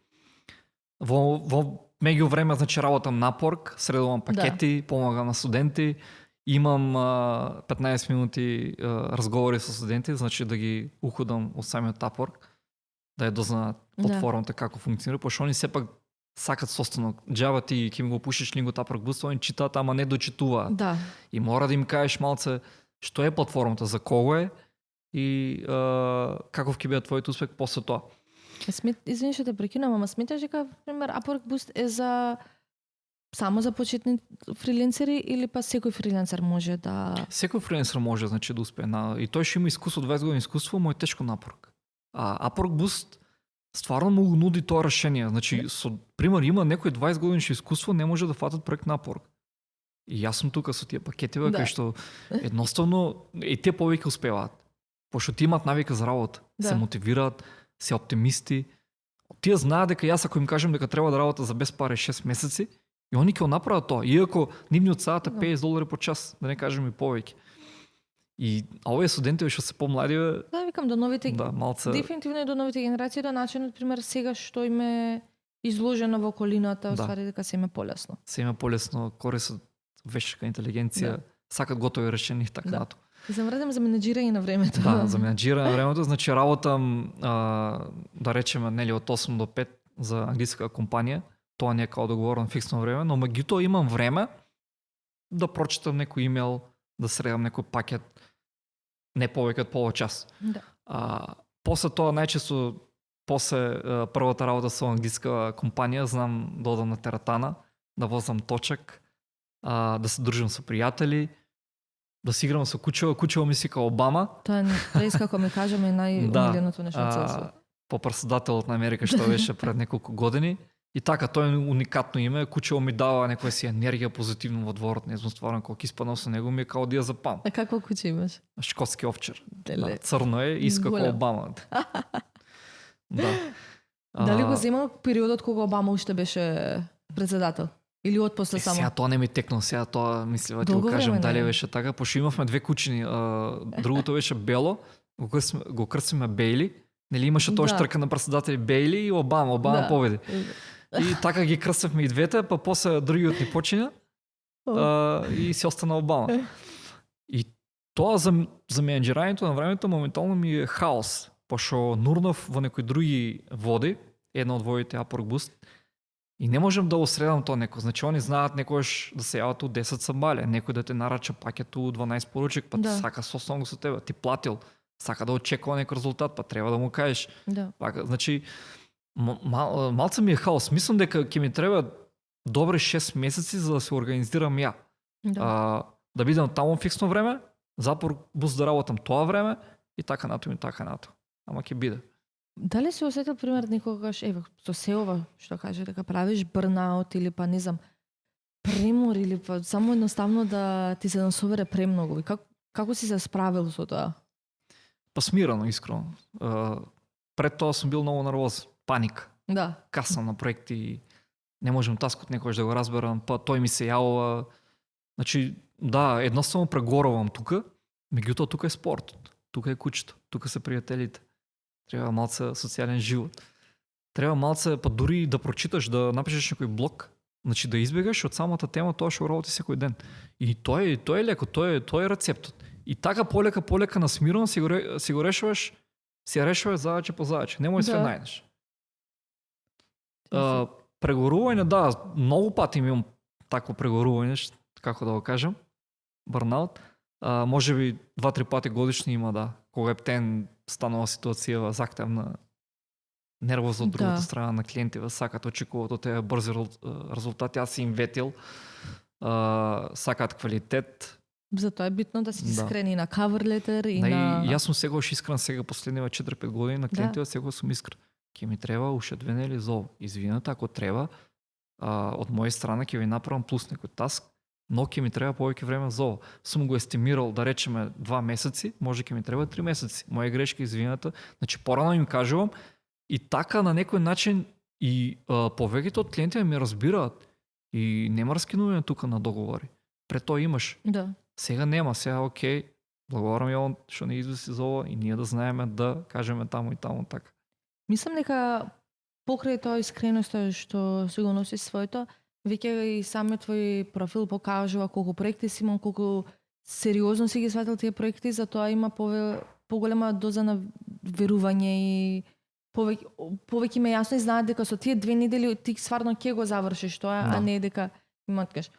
Во меѓу време значи работам на Upwork, средувам пакети, помагам на студенти имам 15 минути разговори с студенти, значи да ги уходам от самиот Upwork, да ја дознаат платформата како функционира, пошто они сепак сакат собствено. Джаба ти ќе ми го пушиш линкот Upwork Boost, они читаат, ама не дочитуваат. Да. И мора да им кажеш малце што е платформата, за кого е и каков ќе биде твојот успех после тоа. Извини што те прекинам, ама сметаш дека, пример, Upwork Boost е за само за почетни фриленсери или па секој фриленсер може да... Секој фриленсер може, значи, да успее. И тој што има искуство, 20 години искуство, му е тешко на Upwork. А Upwork Boost стварно му нуди тоа решение. Значи, пример, има некој 20 години искуство, не може да фатат проект на Upwork. И јас сум тука со тие пакетиве, кај што едноставно и те повеќе успеваат. Пошто ти имаат навика за работа, се мотивираат, се оптимисти. Тие знаат дека јас ако им кажам дека треба да работа за без пари 6 месеци, и они ќе направат тоа, иако нивниот саат е $50 по час, да не кажем и повеќе. И овие студенти што се помлади, да, викам до новите, малце... дефинитивно и до новите генерации, да начинот, пример, сега што им е изложено во околината, оствари дека се им е полесно. Се им е полесно, користат вештачка интелигенција, сакат готови решени и така нато. И се вратим за менеджирање на времето. Да, за менеджирање на времето, значи работам, да речеме, нели, од 8 до 5 за англиска компанија, тоа не е као договорено фиксно време, но меѓутоа имам време да прочитам некој имейл, да средам некој пакет, не повеќе од половин час. Да. После тоа најчесто, после првата работа со англиска компанија, знам да одам на тератана, да возам точак, да се дружам со пријатели, да си играм со кучево. Кучево ми сика Обама. Тоа е през како ми кажаме најомиленото нешто од цело свет. По председателот на Америка што беше пред неколку години. И така, тоа е уникатно име. Кучево ми дава некоја си енергија позитивно во дворот. Не знам стварно колку испаднал со него, ми е као да ја запам. А какво куче имаш? Шкотски овчар. Да, црно е, иска како Обама. Дали го зема периодот кога Обама уште беше председател? Или од после само? Сега тоа не ми текнал, сега тоа мислева ти го кажам дали беше така, пошто имавме две кучини. Другото беше бело, го крстиме Бейли. Нели имаше тоа штрка на председатели Бейли и Обама победи. И така ги крстевме и двете, па после другиот ни почина и си остана Обама. И тоа за менеджирањето на времето моментално ми е хаос, пошто нурнав во некои други води, една од водите Upwork Boost, и не можем да осредам тоа некој. Значи, они знаат некојаш да се јават у 10 самбале, некој да те нарача пакет у 12 поручек, па сака сосно со тебе, ти платил, сака да очекува некој резултат, па треба да му кажеш. Пака, значи, малце ми е хаос. Мислам дека ќе ми треба добри 6 месеци за да се организирам ја. Да бидам таму фиксно време, Upwork Boost да работам тоа време и така нато и така нато. Ама ќе биде. Дали си осетил пример некогаш, со се ова што каже, дека правиш бърнаут или па не знам, премор или па само едноставно да ти се насовере премногу? Како си се справил со тоа? Па смирено, искрено. Пред тоа сум бил многу нервоз, паник. Да. Касам на проекти, не можам таскот некојаш да го разберам, па тој ми се јавува. Значи, да, едноставно прегоравам тука, меѓутоа тука е спортот, тука е кучето, тука се пријателите. Треба малце социјален живот. Треба малце, па дури да прочиташ, да напишеш некој блог, значи да избегаш од самата тема тоа што работи секој ден. И тоа е леко, тоа е рецептот. И така полека на смирно си го решаваш, си ја решаваш задача по задача. Немој све најдеш. Прегорување, да, многу пати имам такво прегорување, како да го кажам, бърнаут. Може би 2-3 пати годишно има, да. Кога ептен станува ситуација захтевна, нервоз од другата страна на клиентите, сакат очекуваат од тебе брзи резултати, аз си им ветил, сакаат квалитет. Затоа е битно да си искрени на cover letter и на... Јас сум сегаш искрен сега последниве 4-5 години на клиентите, сегаш сум искрен. Ке ми треба уште 2 недели за ово. Извинете, ако треба, од моја страна ќе ви направам плюс некој таск, но ќе ми треба повеќе време за ово. Сум го естимирал, да речеме, 2 месеци, може ќе ми треба 3 месеци. Моја грешка, извинете. Значи, порано им кажувам и така на некој начин и повеќето од клиентите ми разбираат и нема раскинување тука на договори. Пред тоа имаш. Да. Сега нема, сега окей, благодарам ја што не извеси за ово и ние да знаеме да кажеме таму и таму така. Мислам дека покрај тоа искреност што си го носи своето, веќе и самиот твој профил покажува колку проекти си имал, колку сериозно си ги сватил тие проекти, затоа има поголема доза на верување и повеќе ме јасно и знаат дека со тие 2 недели ти стварно ќе го завршиш тоа, Да. а не дека има откаж.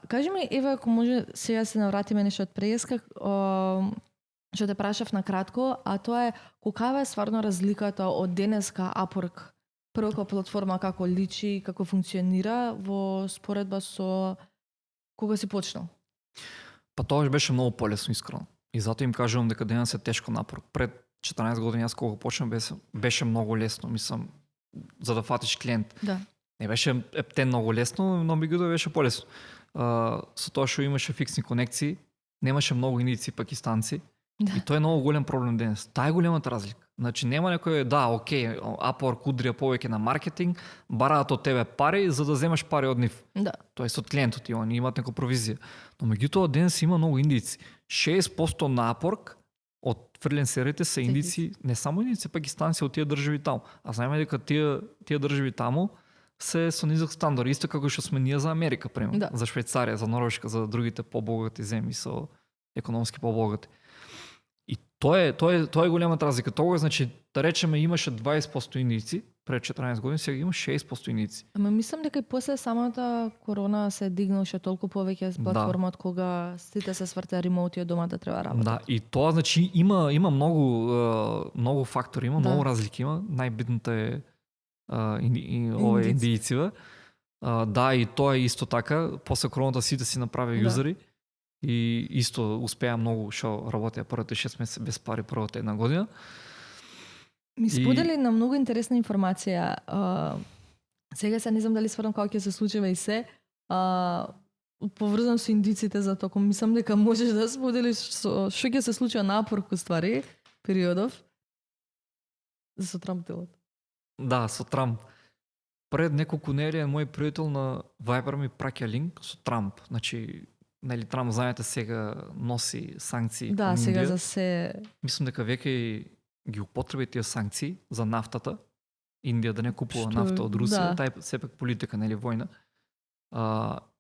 Кажи ми, Ева, ако може сега се навратиме нешто од преска, што те прашав на кратко, а тоа е колкава е стварно разликата од денеска Upwork, прва платформа како личи, како функционира во споредба со кога си почнал? Па тоа беше многу полесно, искрено. И затоа им кажувам дека денес е тешко напор. Пред 14 години јас кога почнам беше многу лесно, мислам, за да фатиш клиент. Да. Не беше ептен многу лесно, но Бигудо беше полесно. Со тоа што имаше фиксни конекции, немаше многу индици пакистанци. Да. И тоа е многу голем проблем денес. Таа е големата разлика. Значи нема некој, да, окей, Upwork удрија повеќе на маркетинг, бараат од тебе пари за да земаш пари од нив. Да. Тоа е од клиентот и они имаат некоја провизија. Но меѓутоа денес има многу индици. 60% на Upwork од фриленсерите се индици, не само индици, пакистанци од тие држави таму. А знаеме дека тие држави таму се со низок стандард, исто како што сме ние за Америка, пример, Да. за Швајцарија, за Норвешка, за другите побогати земји со економски побогати. И тоа е големата разлика. Тогаш, значи, да речеме имаше 20% индици пред 14 години, сега има 60% индици. Ама мислам дека и после самата корона се дигнаше толку повеќе платформа од кога сите се свртеа ремоут и од дома да треба работа. Да, и тоа значи има многу фактори, има Да. многу разлики, има. Најбитната е Индици. индијциве. Да, и тоа е исто така. После короната сите си направи Да. юзери и исто успеа многу што работеа првите 6 месеци без пари првата една година. Ми сподели на многу интересна информација. Сега се не знам дали стварно како ќе се случиме и се. Поврзан со индиците за током. Мислам дека можеш да споделиш што ќе се случи на Upwork ствари периодов со Трамп делот. Да, со Трамп. Пред неколку недели мој пријател на Viber ми праќа линк со Трамп. Значи, нели Трамп, знаете, сега носи санкции Да, кон сега Индија. за се Мислам дека веќе ги употреби тие санкции за нафтата. Индија да не купува Што- нафта од Русија, да. тај сепак политика, нели, војна.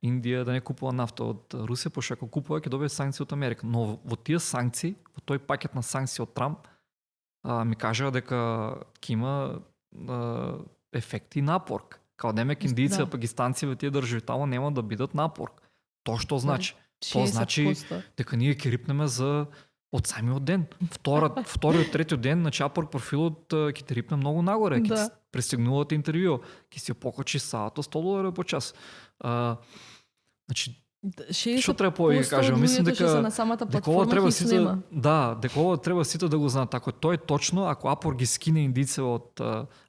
Индија да не купува нафта од Русија, пошто ако купува ќе добие санкции од Америка. Но во тие санкции, во тој пакет на санкции од Трамп, ми кажаа дека ќе има ефекти на Upwork. Као демек индици, Да. пакистанци во тие држави таму нема да бидат на Upwork. Тоа што значи? Тоа значи 60%. дека ние ќе рипнеме за од самиот ден. Вториот, третиот ден на Upwork профилот ќе те рипне многу нагоре, ќе Да. ти пристигнуваат интервју, ќе си покачи саато $100 по час. Значи, 60% што треба повеќе кажам? Мислам луѓето што се дека на самата дека платформа ова треба ќе сите снема. дека ова треба сите да го знаат. Ако тоа е точно, ако Upwork ги скине индице од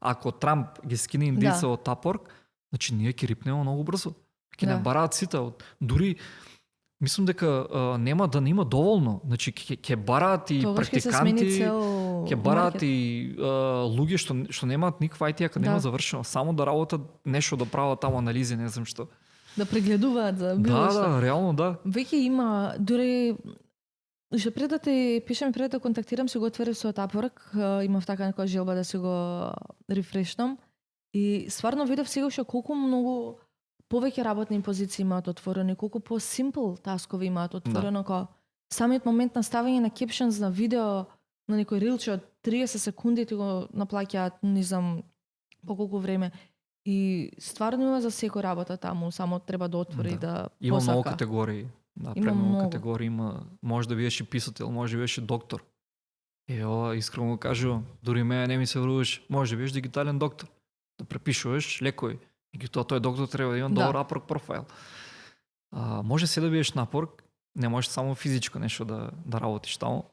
ако Трамп ги скине индице Да. од Upwork, значи ние ќе рипнеме многу брзо. Ќе Да. не бараат сите дури мислам дека нема да нема доволно. Значи ќе бараат и Тогаш ќе се смени практиканти, цел ќе бараат маркет. и луѓе што немаат никаква IT академија Да. завршено, само да работат нешто да прават таму анализи, не знам што. Да прегледуваат за било Да, што. да, реално да. Веќе има, дури што пред да те пишам, пред да контактирам, си го отворив со Upwork, имав така некоја желба да си го рефрешнам и стварно видов сега што колку многу повеќе работни позиции имаат отворени, колку по-симпл таскови имаат отворено, како самиот момент на ставање на кепшенс на видео на некој рилче од 30 секунди ти го наплаќаат, не знам по колку време. И стварно има за секој работа таму, само треба да отвори и да Има посака. многу категории. Да, Има премногу многу. категории има. Може да бидеш и писател, може да бидеш и доктор. Ова искрено го кажувам. Дури мене не ми се вруваш. Може да бидеш дигитален доктор. Да препишуваш лекови. И тој доктор треба да има Да. добар Upwork профайл. Може се да бидеш на Upwork, не можеш само физичко нешто да работиш таму.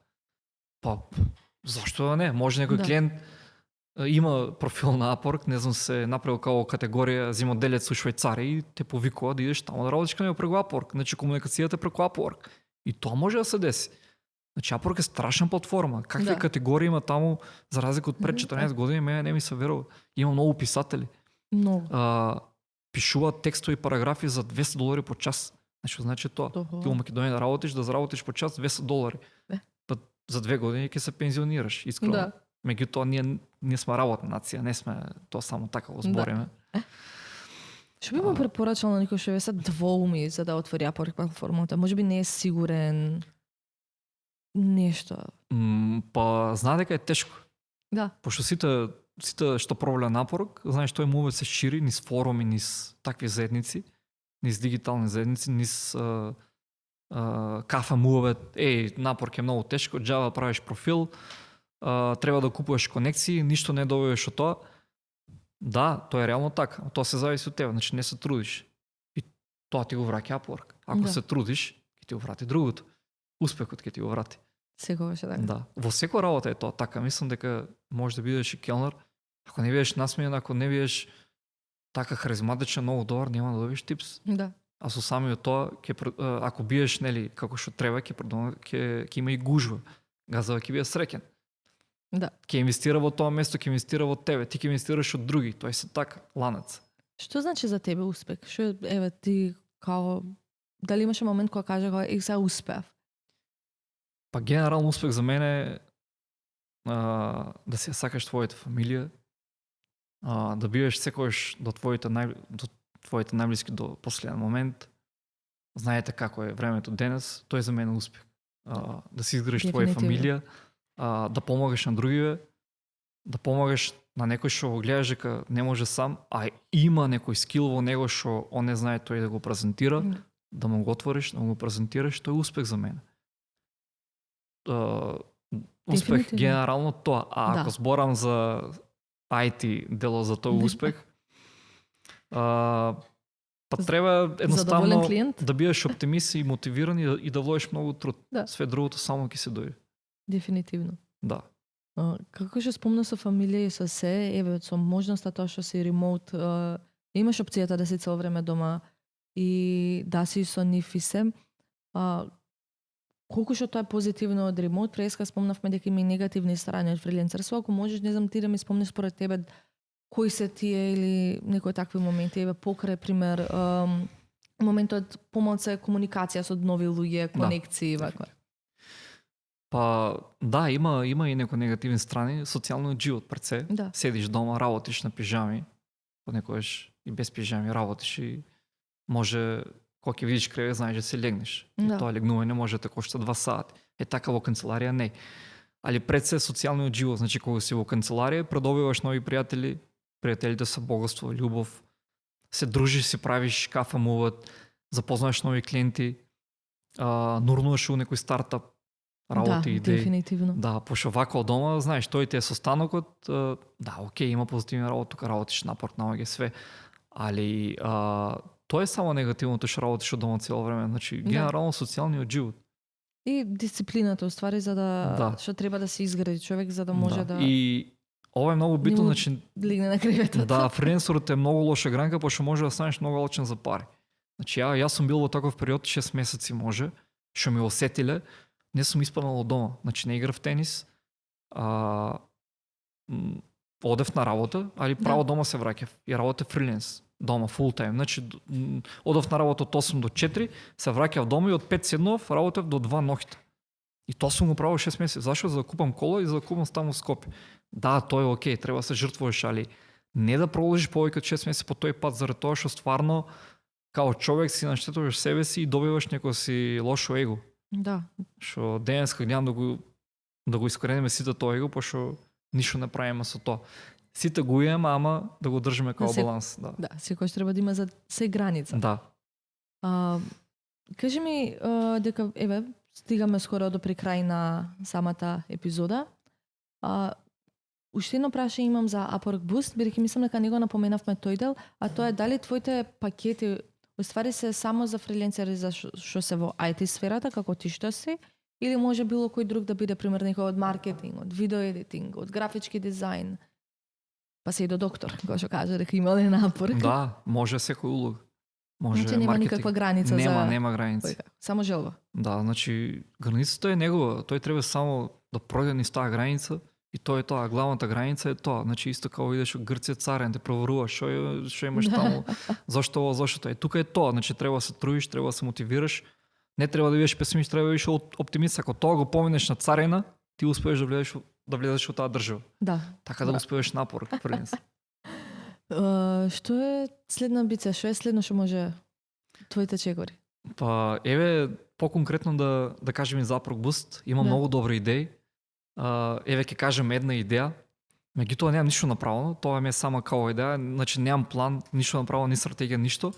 Па, зашто да не? Може некој Да. клиент има профил на Upwork, не знам, се направил како категорија земоделец у Швајцарија и те повикува да идеш таму да работиш кај него преку Upwork. Значи комуникацијата преку Upwork. И тоа може да се деси. Значи Upwork е страшна платформа. Какви Да. категории има таму, за разлика од пред 14 години, мене не ми се верува. Има многу писатели. Многу. Пишуваат текстови параграфи за $200 по час. Значи тоа. Toho. Ти у Македонија да работиш, да заработиш по час $200. Па за 2 години ќе се пензионираш, искрено. Да. Меѓутоа ние сме работна нација, не сме тоа само така го збориме. Што би му препорачал на некој што е се двоуми за да отвори Upwork платформата? Може би не е сигурен нешто. Па знае дека е тешко. Да. Пошто сите што пробале напорок, знаеш, тој мовет се шири низ форуми, низ такви заедници, низ дигитални заедници, низ кафе мувет, напорк е многу тешко, Java правиш профил, треба да купуваш конекции, ништо не добиваш од тоа. Да, тоа е реално така, тоа се зависи од тебе, значи не се трудиш. И тоа ти го враќа Upwork. Ако се трудиш, ќе ти го врати другото. Успехот ќе ти го врати. Секогаш е така. Да. Во секоја работа е тоа така. Мислам дека може да бидеш и келнер. Ако не бидеш насмеен, ако не бидеш така харизматичен, многу добар, нема да добиеш типс. Да. А со самиот тоа, ако биеш нели како што треба, ќе има и гужва. Газава ќе биде среќен. Да. Ќе инвестира во тоа место, ќе инвестира во тебе, ти ќе инвестираш од други, тоа е се така, ланец. Што значи за тебе успех? Што еве ти као дали имаше момент кога кажа сега успеав? Па генерално успех за мене е да си ја сакаш твојата фамилија, да бидеш секогаш до твоите најблиски до последен момент. Знаете како е времето денес, тој за мене успех. Да си изградиш твоја фамилија, да помагаш на другиве, да помагаш на некој што го гледаш дека не може сам, а има некој скил во него што он не знае тој да го презентира, да му го отвориш, да му го презентираш, тој е успех за мене. Успех генерално тоа. Ако зборам за IT дело за тој успех, па треба едноставно да бидеш оптимист и мотивиран и да вложиш многу труд. Да. Све другото само ќе се дојде. Дефинитивно. Да. Како што спомна со фамилија и со се, еве со можноста тоа што си ремоут, имаш опцијата да си цело време дома и да си со нив и се. Колку што тоа е позитивно од ремоут, преска спомнавме дека има и негативни страни од фриленсерство. Ако можеш, не знам ти да ми спомниш според тебе кои се тие или некои такви моменти, еве покрај пример моментот помалце комуникација со нови луѓе, конекции вака. Па да, има и некои негативни страни, социјалниот живот пред се. Да. Седиш дома, работиш на пижами, понекогаш и без пижами работиш и може кога ќе видиш кревет, знаеш да се легнеш. Да. И тоа легнување може да кошта 2 сати. Е така во канцеларија не. Али пред се социјалниот живот, значи кога си во канцеларија, придобиваш нови пријатели, пријателите се богатство, љубов, се дружиш, си правиш кафе муват, запознаваш нови клиенти, нурнуваш у некој стартап, работи, идеи. Дефинитивно. Да, пошто вака од дома, знаеш, тој ти е состанокот, да, окей, има позитивни работи, тука работиш напорт, наоѓа све, али тоа е само негативното што работиш од дома цело време, значи генерално социјалниот живот. И дисциплината, уствари, за да што треба да се изгради човек за да може да И ова е многу битно, значи легне на креветот. Да, фрилансерот е многу лоша гранка, пошто може да станеш многу алчен за пари. Значи јас сум бил во таков период 6 месеци може, што ми осетиле, не сум испаднал од дома. Значи не играв тенис, одев на работа, али право дома се враќав и работев фриленс дома фул тајм. Значи одев на работа од 8 до 4, се враќав дома и од 5 седнов работев до 2 ноќта. И тоа сум го правил 6 месеци. Зашо? За да купам кола и за да купам стан во Скопје. Да, тоа е окей, треба да се жртвуваш, али не да продолжиш повеќе од 6 месеци по тој пат заради тоа што стварно као човек си наштетуваш себе си и добиваш некој си лошо его. Да. Што денеска гледам да го искорениме сите тоа его, пошто ништо не правиме со тоа. Сите го имаме, ама да го држиме као баланс. Да, секојаш треба да има за се граница. Да. Кажи ми дека еве стигаме скоро до при крај на самата епизода. Уште едно прашање имам за Upwork Boost, бидејќи мислам дека него напоменавме тој дел, а тоа е дали твоите пакети уствари се само за фриленсери за што се во IT сферата, како ти што си, или може било кој друг да биде пример некој од маркетинг, од видео едитинг, од графички дизајн, па се и до доктор, кој што каже дека има ли Upwork. Да, може секој улог. Може значи нема никаква граница нема граница. Само желба. Да, значи границата е негова, тој треба само да пројде низ таа граница. И тоа е тоа, главната граница е тоа. Значи исто како идеш во Грција царен, те проверуваш што имаш таму, зашто тоа. Тука е тоа, значи треба да се трудиш, треба да се мотивираш. Не треба да бидеш песимист, треба да бидеш оптимист. Ако тоа го поминеш на царена, ти успееш да влезеш во таа држава. Да. Така да успееш напор, принес. Што е следна амбиција? Што е следно што може твоите чекори? Па, еве, по-конкретно да кажем и за Upwork Boost, има Да. многу добри идеи. Еве ќе кажем една идеја. Меѓутоа немам ништо направено, тоа ми е сама као идеја, значи немам план, ништо направено, ни стратегија, ништо.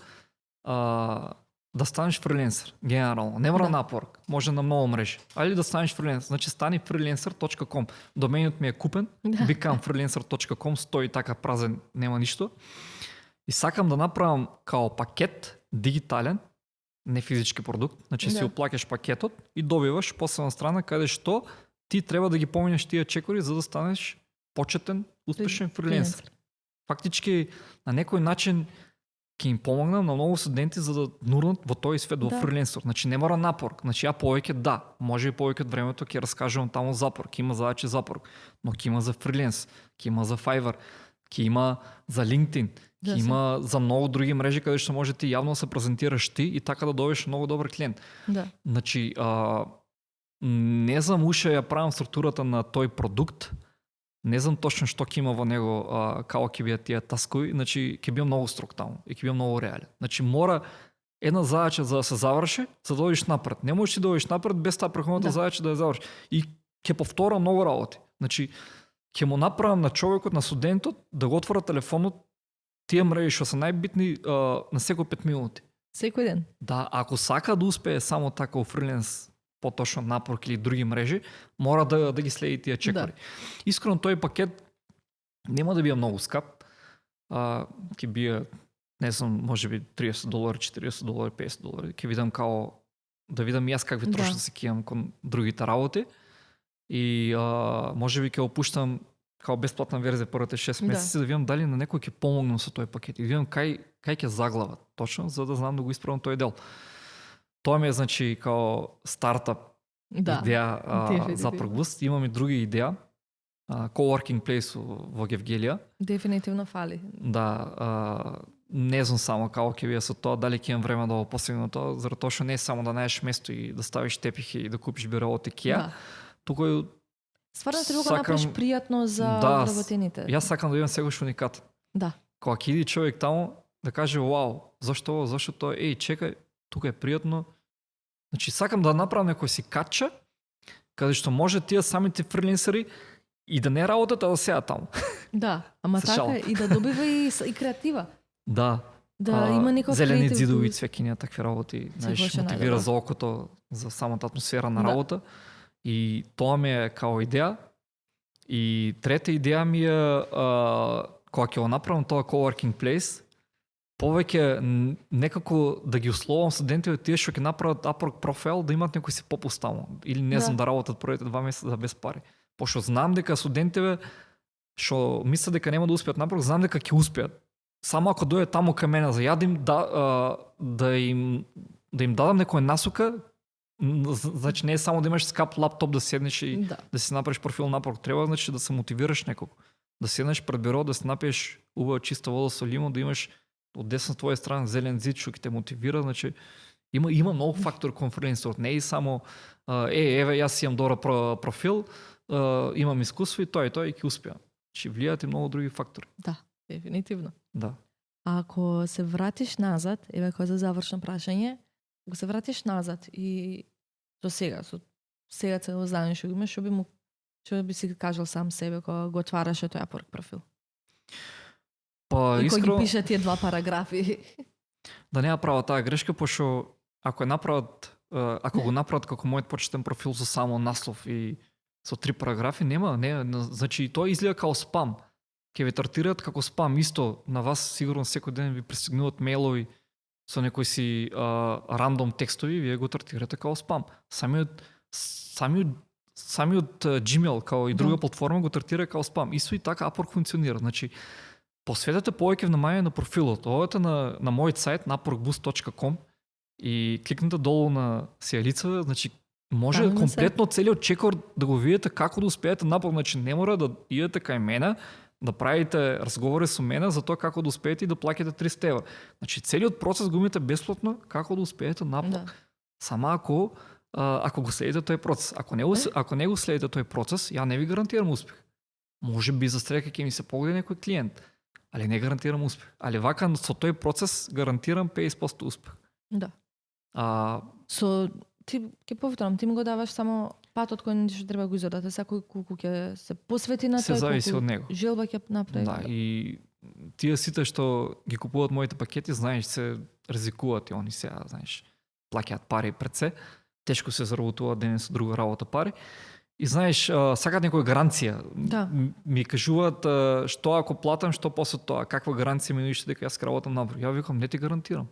Да станеш фриленсер, генерално. Не мора Да. на Upwork, може на многу мрежи. Али да станеш фриленсер, значи стани freelancer.com. Доменот ми е купен, Да. becomeFreelancer.com, стои така празен, нема ништо. И сакам да направам као пакет дигитален, не физички продукт, значи си Да. оплакаш пакетот и добиваш посебна страна каде што ти треба да ги поминеш тие чекори за да станеш почетен, успешен фриленсер. Фактички на некој начин ќе им помогнам на многу студенти за да нурнат во тој свет во Да. фриленсер. Значи не мора напор. Значи ја повеќе да, може и повеќе од времето ќе раскажувам таму за Upwork, ќе има задачи за Upwork, но ќе има за фриленс, ќе има за Fiverr, ќе има за LinkedIn, Да, ќе има за многу други мрежи каде што може ти јавно да се презентираш ти и така да добиеш многу добар клиент. Да. Значи, не знам уште ја правам структурата на тој продукт, не знам точно што ќе има во него, како ќе бидат тие таскови, значи ќе биам многу строг таму и ќе биам многу реален. Значи мора една задача за да се заврши, за да одиш напред. Не можеш ти да одиш напред без таа претходната Да. задача да ја завршиш. И ќе повторам многу работи. Значи ќе му направам на човекот, на студентот да го отвора телефонот тие мрежи што се најбитни на секој 5 минути. Секој ден. Да, ако сака да успее само така у фриленс, поточно Upwork или други мрежи, мора да ги следи тие чекори. Да. Искрено тој пакет нема да биде многу скап. Ќе биде, не знам, може би $30, $40, $50. Ќе видам као да видам јас какви Да. трошоци ќе имам кон другите работи. И може би ќе опуштам као бесплатна верзија првите 6 Да. месеци да видам дали на некој ќе помогнам со тој пакет и да видам кај ќе заглават точно за да знам да го исправам тој дел. Тоа ми е значи као стартап Да. идеја за дефинитивно. Upwork Boost. Имам и други идеја. Coworking place во Гевгелија. Дефинитивно фали. Да, не знам само како ќе биде со тоа, дали ќе имам време да го постигнам тоа, заради тоа што не е само да најдеш место и да ставиш тепихи и да купиш бира од IKEA, Да. туку и Стварно треба да го Сакам- направиш пријатно за Да, работените. јас сакам да бидам секогаш уникатен. Да. Кога ќе иди човек таму да каже вау, зашто ово, зашто тоа, чекај, тука е пријатно. Значи сакам да направам некој си катча каде што може тие самите фриленсери и да не работат, а да седат таму. Да, ама Се така шалам. е, и да добива и креатива. Да. Да има некој зелени creative źидови, tools. цвеќиња, такви работи, знаеш, беше мотивира најдобро. за окото, за самата атмосфера на Да. работа. И тоа ми е као идеја. И трета идеја ми е кога ќе го направам тоа coworking place, повеќе некако да ги условам студентите тие што ќе направат Upwork профил да имат некој си попуст таму или не Да. знам да работат првите 2 месеца без пари. Пошто знам дека студентите што мислат дека нема да успеат Upwork, знам дека ќе успеат. Само ако дојде таму кај мене за ја да им да им дадам некоја насока, значи не е само да имаш скап лаптоп да седнеш и Да. да си направиш профил на Upwork, треба значи да се мотивираш некако. Да седнеш пред бюро, да се напиеш убава чиста вода со лимон, да имаш од десна твоја страна зелен зид што ќе те мотивира, значи има многу фактори кон фриленсерот, не е само еве јас имам добар профил, имам искуство и тоа и ќе успеам. Значи влијаат и многу други фактори. Да, дефинитивно. Да. А ако се вратиш назад, еве кој за завршно прашање, ако се вратиш назад и до сега, сега цело знаеш што го имаш, што би си кажал сам себе кога го отвараше тој Upwork профил? Па И кој ги искрено пише тие 2 параграфи. да не ја прават таа грешка, пошто ако го направат како мојот почетен профил со само наслов и со 3 параграфи, значи тоа изгледа као спам. Ќе ве третираат како спам. Исто на вас сигурно секој ден ви пристигнуваат мејлови со некои си рандом текстови, вие го третирате као спам. Самиот Gmail, као и друга Да. платформа, го третира као спам. Исто и така Upwork функционира. Значи, посветете повеќе внимание на профилот. Одете на мојот сајт на upworkboost.com и кликнете долу на сијалица, значи може Таму на комплетно целиот чекор да го видите како да успеете напред, значи не мора да идете кај мене, да правите разговори со мене за тоа како да успеете и да плаќате 300 евра. Значи целиот процес го имате бесплатно како да успеете напред. Да. Само ако го следите тој процес. Ако не го следите тој процес, ја не ви гарантирам успех. Може би за стрека ќе ми се погледа некој клиент. али не гарантирам успех. Али вака со тој процес гарантирам 50% успех. Да. Со ти ќе повторам, ти му го даваш само патот кој што треба го изодате, секој колку ќе се посвети на се тој, зависи колку од него. желба ќе направи. Да, и тие сите што ги купуваат моите пакети, знаеш, се ризикуваат и они сега, знаеш, плаќаат пари пред се, тешко се заработуваат денес друга работа пари. И знаеш, сакаат некоја гаранција. Да. Ми кажуваат што ако платам, што после тоа, каква гаранција ми ниште дека јас работам напред. Ја викам, не ти гарантирам.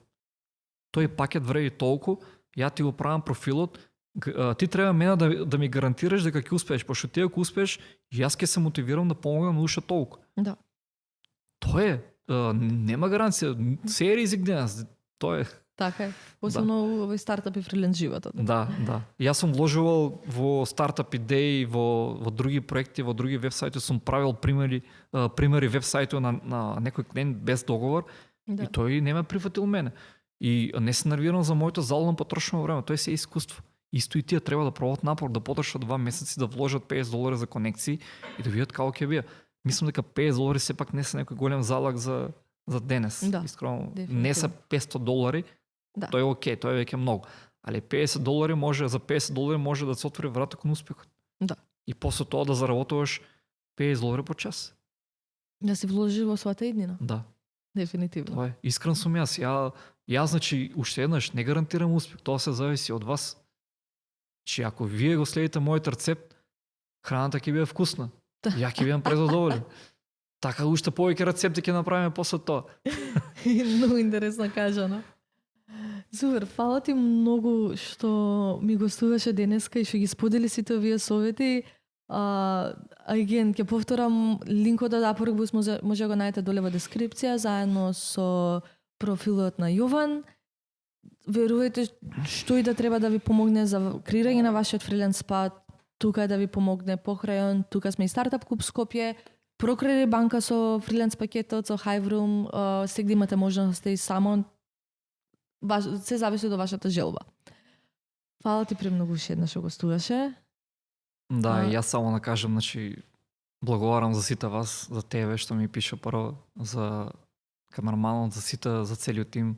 Тој пакет вреди толку, ја ти го правам профилот, ти треба мене да ми гарантираш дека ќе успееш, пошто ти ако успееш, јас ќе се мотивирам да помогнам на уште толку. Да. Тоа е, нема гаранција, се е ризик денес. Тоа е. Така е. Особено овој стартап и фриленс животот. Да, да. Јас сум вложувал во стартап идеи, во други проекти, во други вебсајти, сум правил примери вебсајтови на некој клиент без договор Да. и тој не ме прифатил мене. И не се нервирам за моето залудно потрошено време, тоа е се искуство. Исто и тие треба да пробат напор, да потрошат 2 месеци, да вложат $50 за конекции и да видат како ќе биде. Мислам дека $50 сепак не се некој голем залог за денес. Да, Искрено, дефинитивно. не се $500, Да. тоа е окей, тоа е веќе многу. Али $50 може, за $50 може да се отвори врата кон успехот. Да. И после тоа да заработуваш $50 по час. Да си вложи во својата иднина. Да, Дефинитивно. тоа е. Искрен сум јас. Јас значи уште еднаш не гарантирам успех, тоа се зависи од вас. Че ако вие го следите мојот рецепт, храната ќе биде вкусна. Да. Ја ќе бидам презадоволен. Така уште повеќе рецепти ќе направиме после тоа. Многу интересно кажано. Супер, фала ти многу што ми гостуваше денеска и што ги сподели сите овие совети. Аген, ќе повторам, линкот од Апорекбус може да го најдете доле во дескрипција, заедно со профилот на Јован. Верувајте што и да треба да ви помогне за креирање на вашиот фриленс пат, тука е да ви помогне покрај, тука сме и стартап клуб Скопје, Прокреди банка со фриленс пакетот, со Hiveroom, сега имате можност и само се зависи од вашата желба. Фала ти премногу уште еднаш што гостуваше. Да, и јас само да кажам, значи, благодарам за сите вас, за тебе што ми пише прво, за камерманот, за сите, за целиот тим.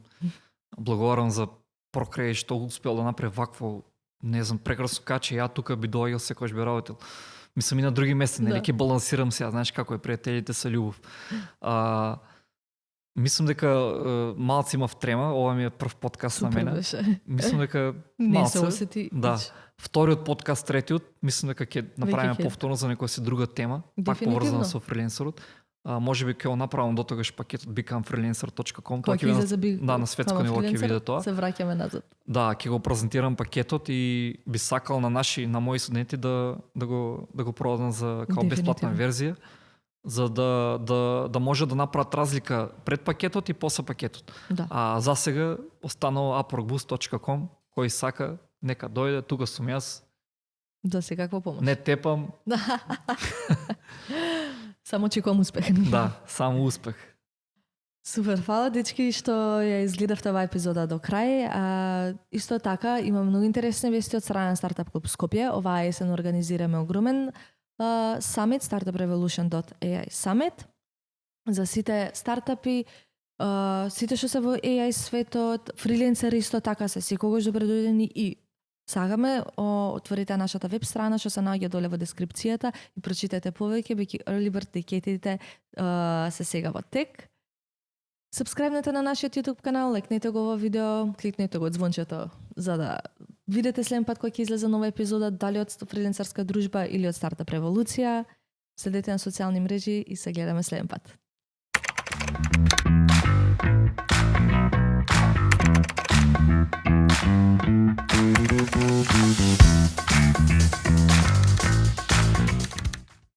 Благодарам за Прокреди што успел да направи вакво, не знам, прекрасно каче, ја тука би доаѓал секојаш би работел. Мислам и на други места, нели ќе балансирам сега, знаеш како е, пријателите се љубов. Мислам дека малце имав трема, ова ми е прв подкаст на мене. Беше. Мислам дека Не се малце. осети. Да. Вториот подкаст, третиот, мислам дека ќе направиме Веќе ќе. повторно за некоја си друга тема, пак Дефинитивно. поврзана со фриленсерот. Може би ќе го направам дотогаш пакетот becomefreelancer.com, Кога ќе излезе би да, на светско ниво ќе биде тоа. Се враќаме назад. Да, ќе го презентирам пакетот и би сакал на мои студенти да го продадам за као бесплатна Дефинитивно. верзија, за да може да направат разлика пред пакетот и после пакетот. Да. А за сега останало upworkboost.com, кој сака нека дојде, тука сум јас. Да се каква помош. Не тепам, Само чекам успех. да, само успех. Супер, фала дечки што ја изгледавте оваа епизода до крај. Исто така има многу интересни вести од страна на Стартап клуб Скопје. Оваа есен организираме огромен самит, startuprevolution.ai Summit, за сите стартапи, сите што се во AI светот, фриленсери исто така се секогаш добредојдени и сагаме отворите нашата веб страна што се наоѓа доле во дескрипцијата и прочитате повеќе, бејќи early bird тикетите се сега во тек. Сабскрајбнете на нашиот YouTube канал, лекнете го ова видео, кликнете го од звончето за да видите следен пат кога ќе излезе нова епизода, дали од фриленсерска дружба или од Стартап револуција. Следете на социјални мрежи и се гледаме следен пат.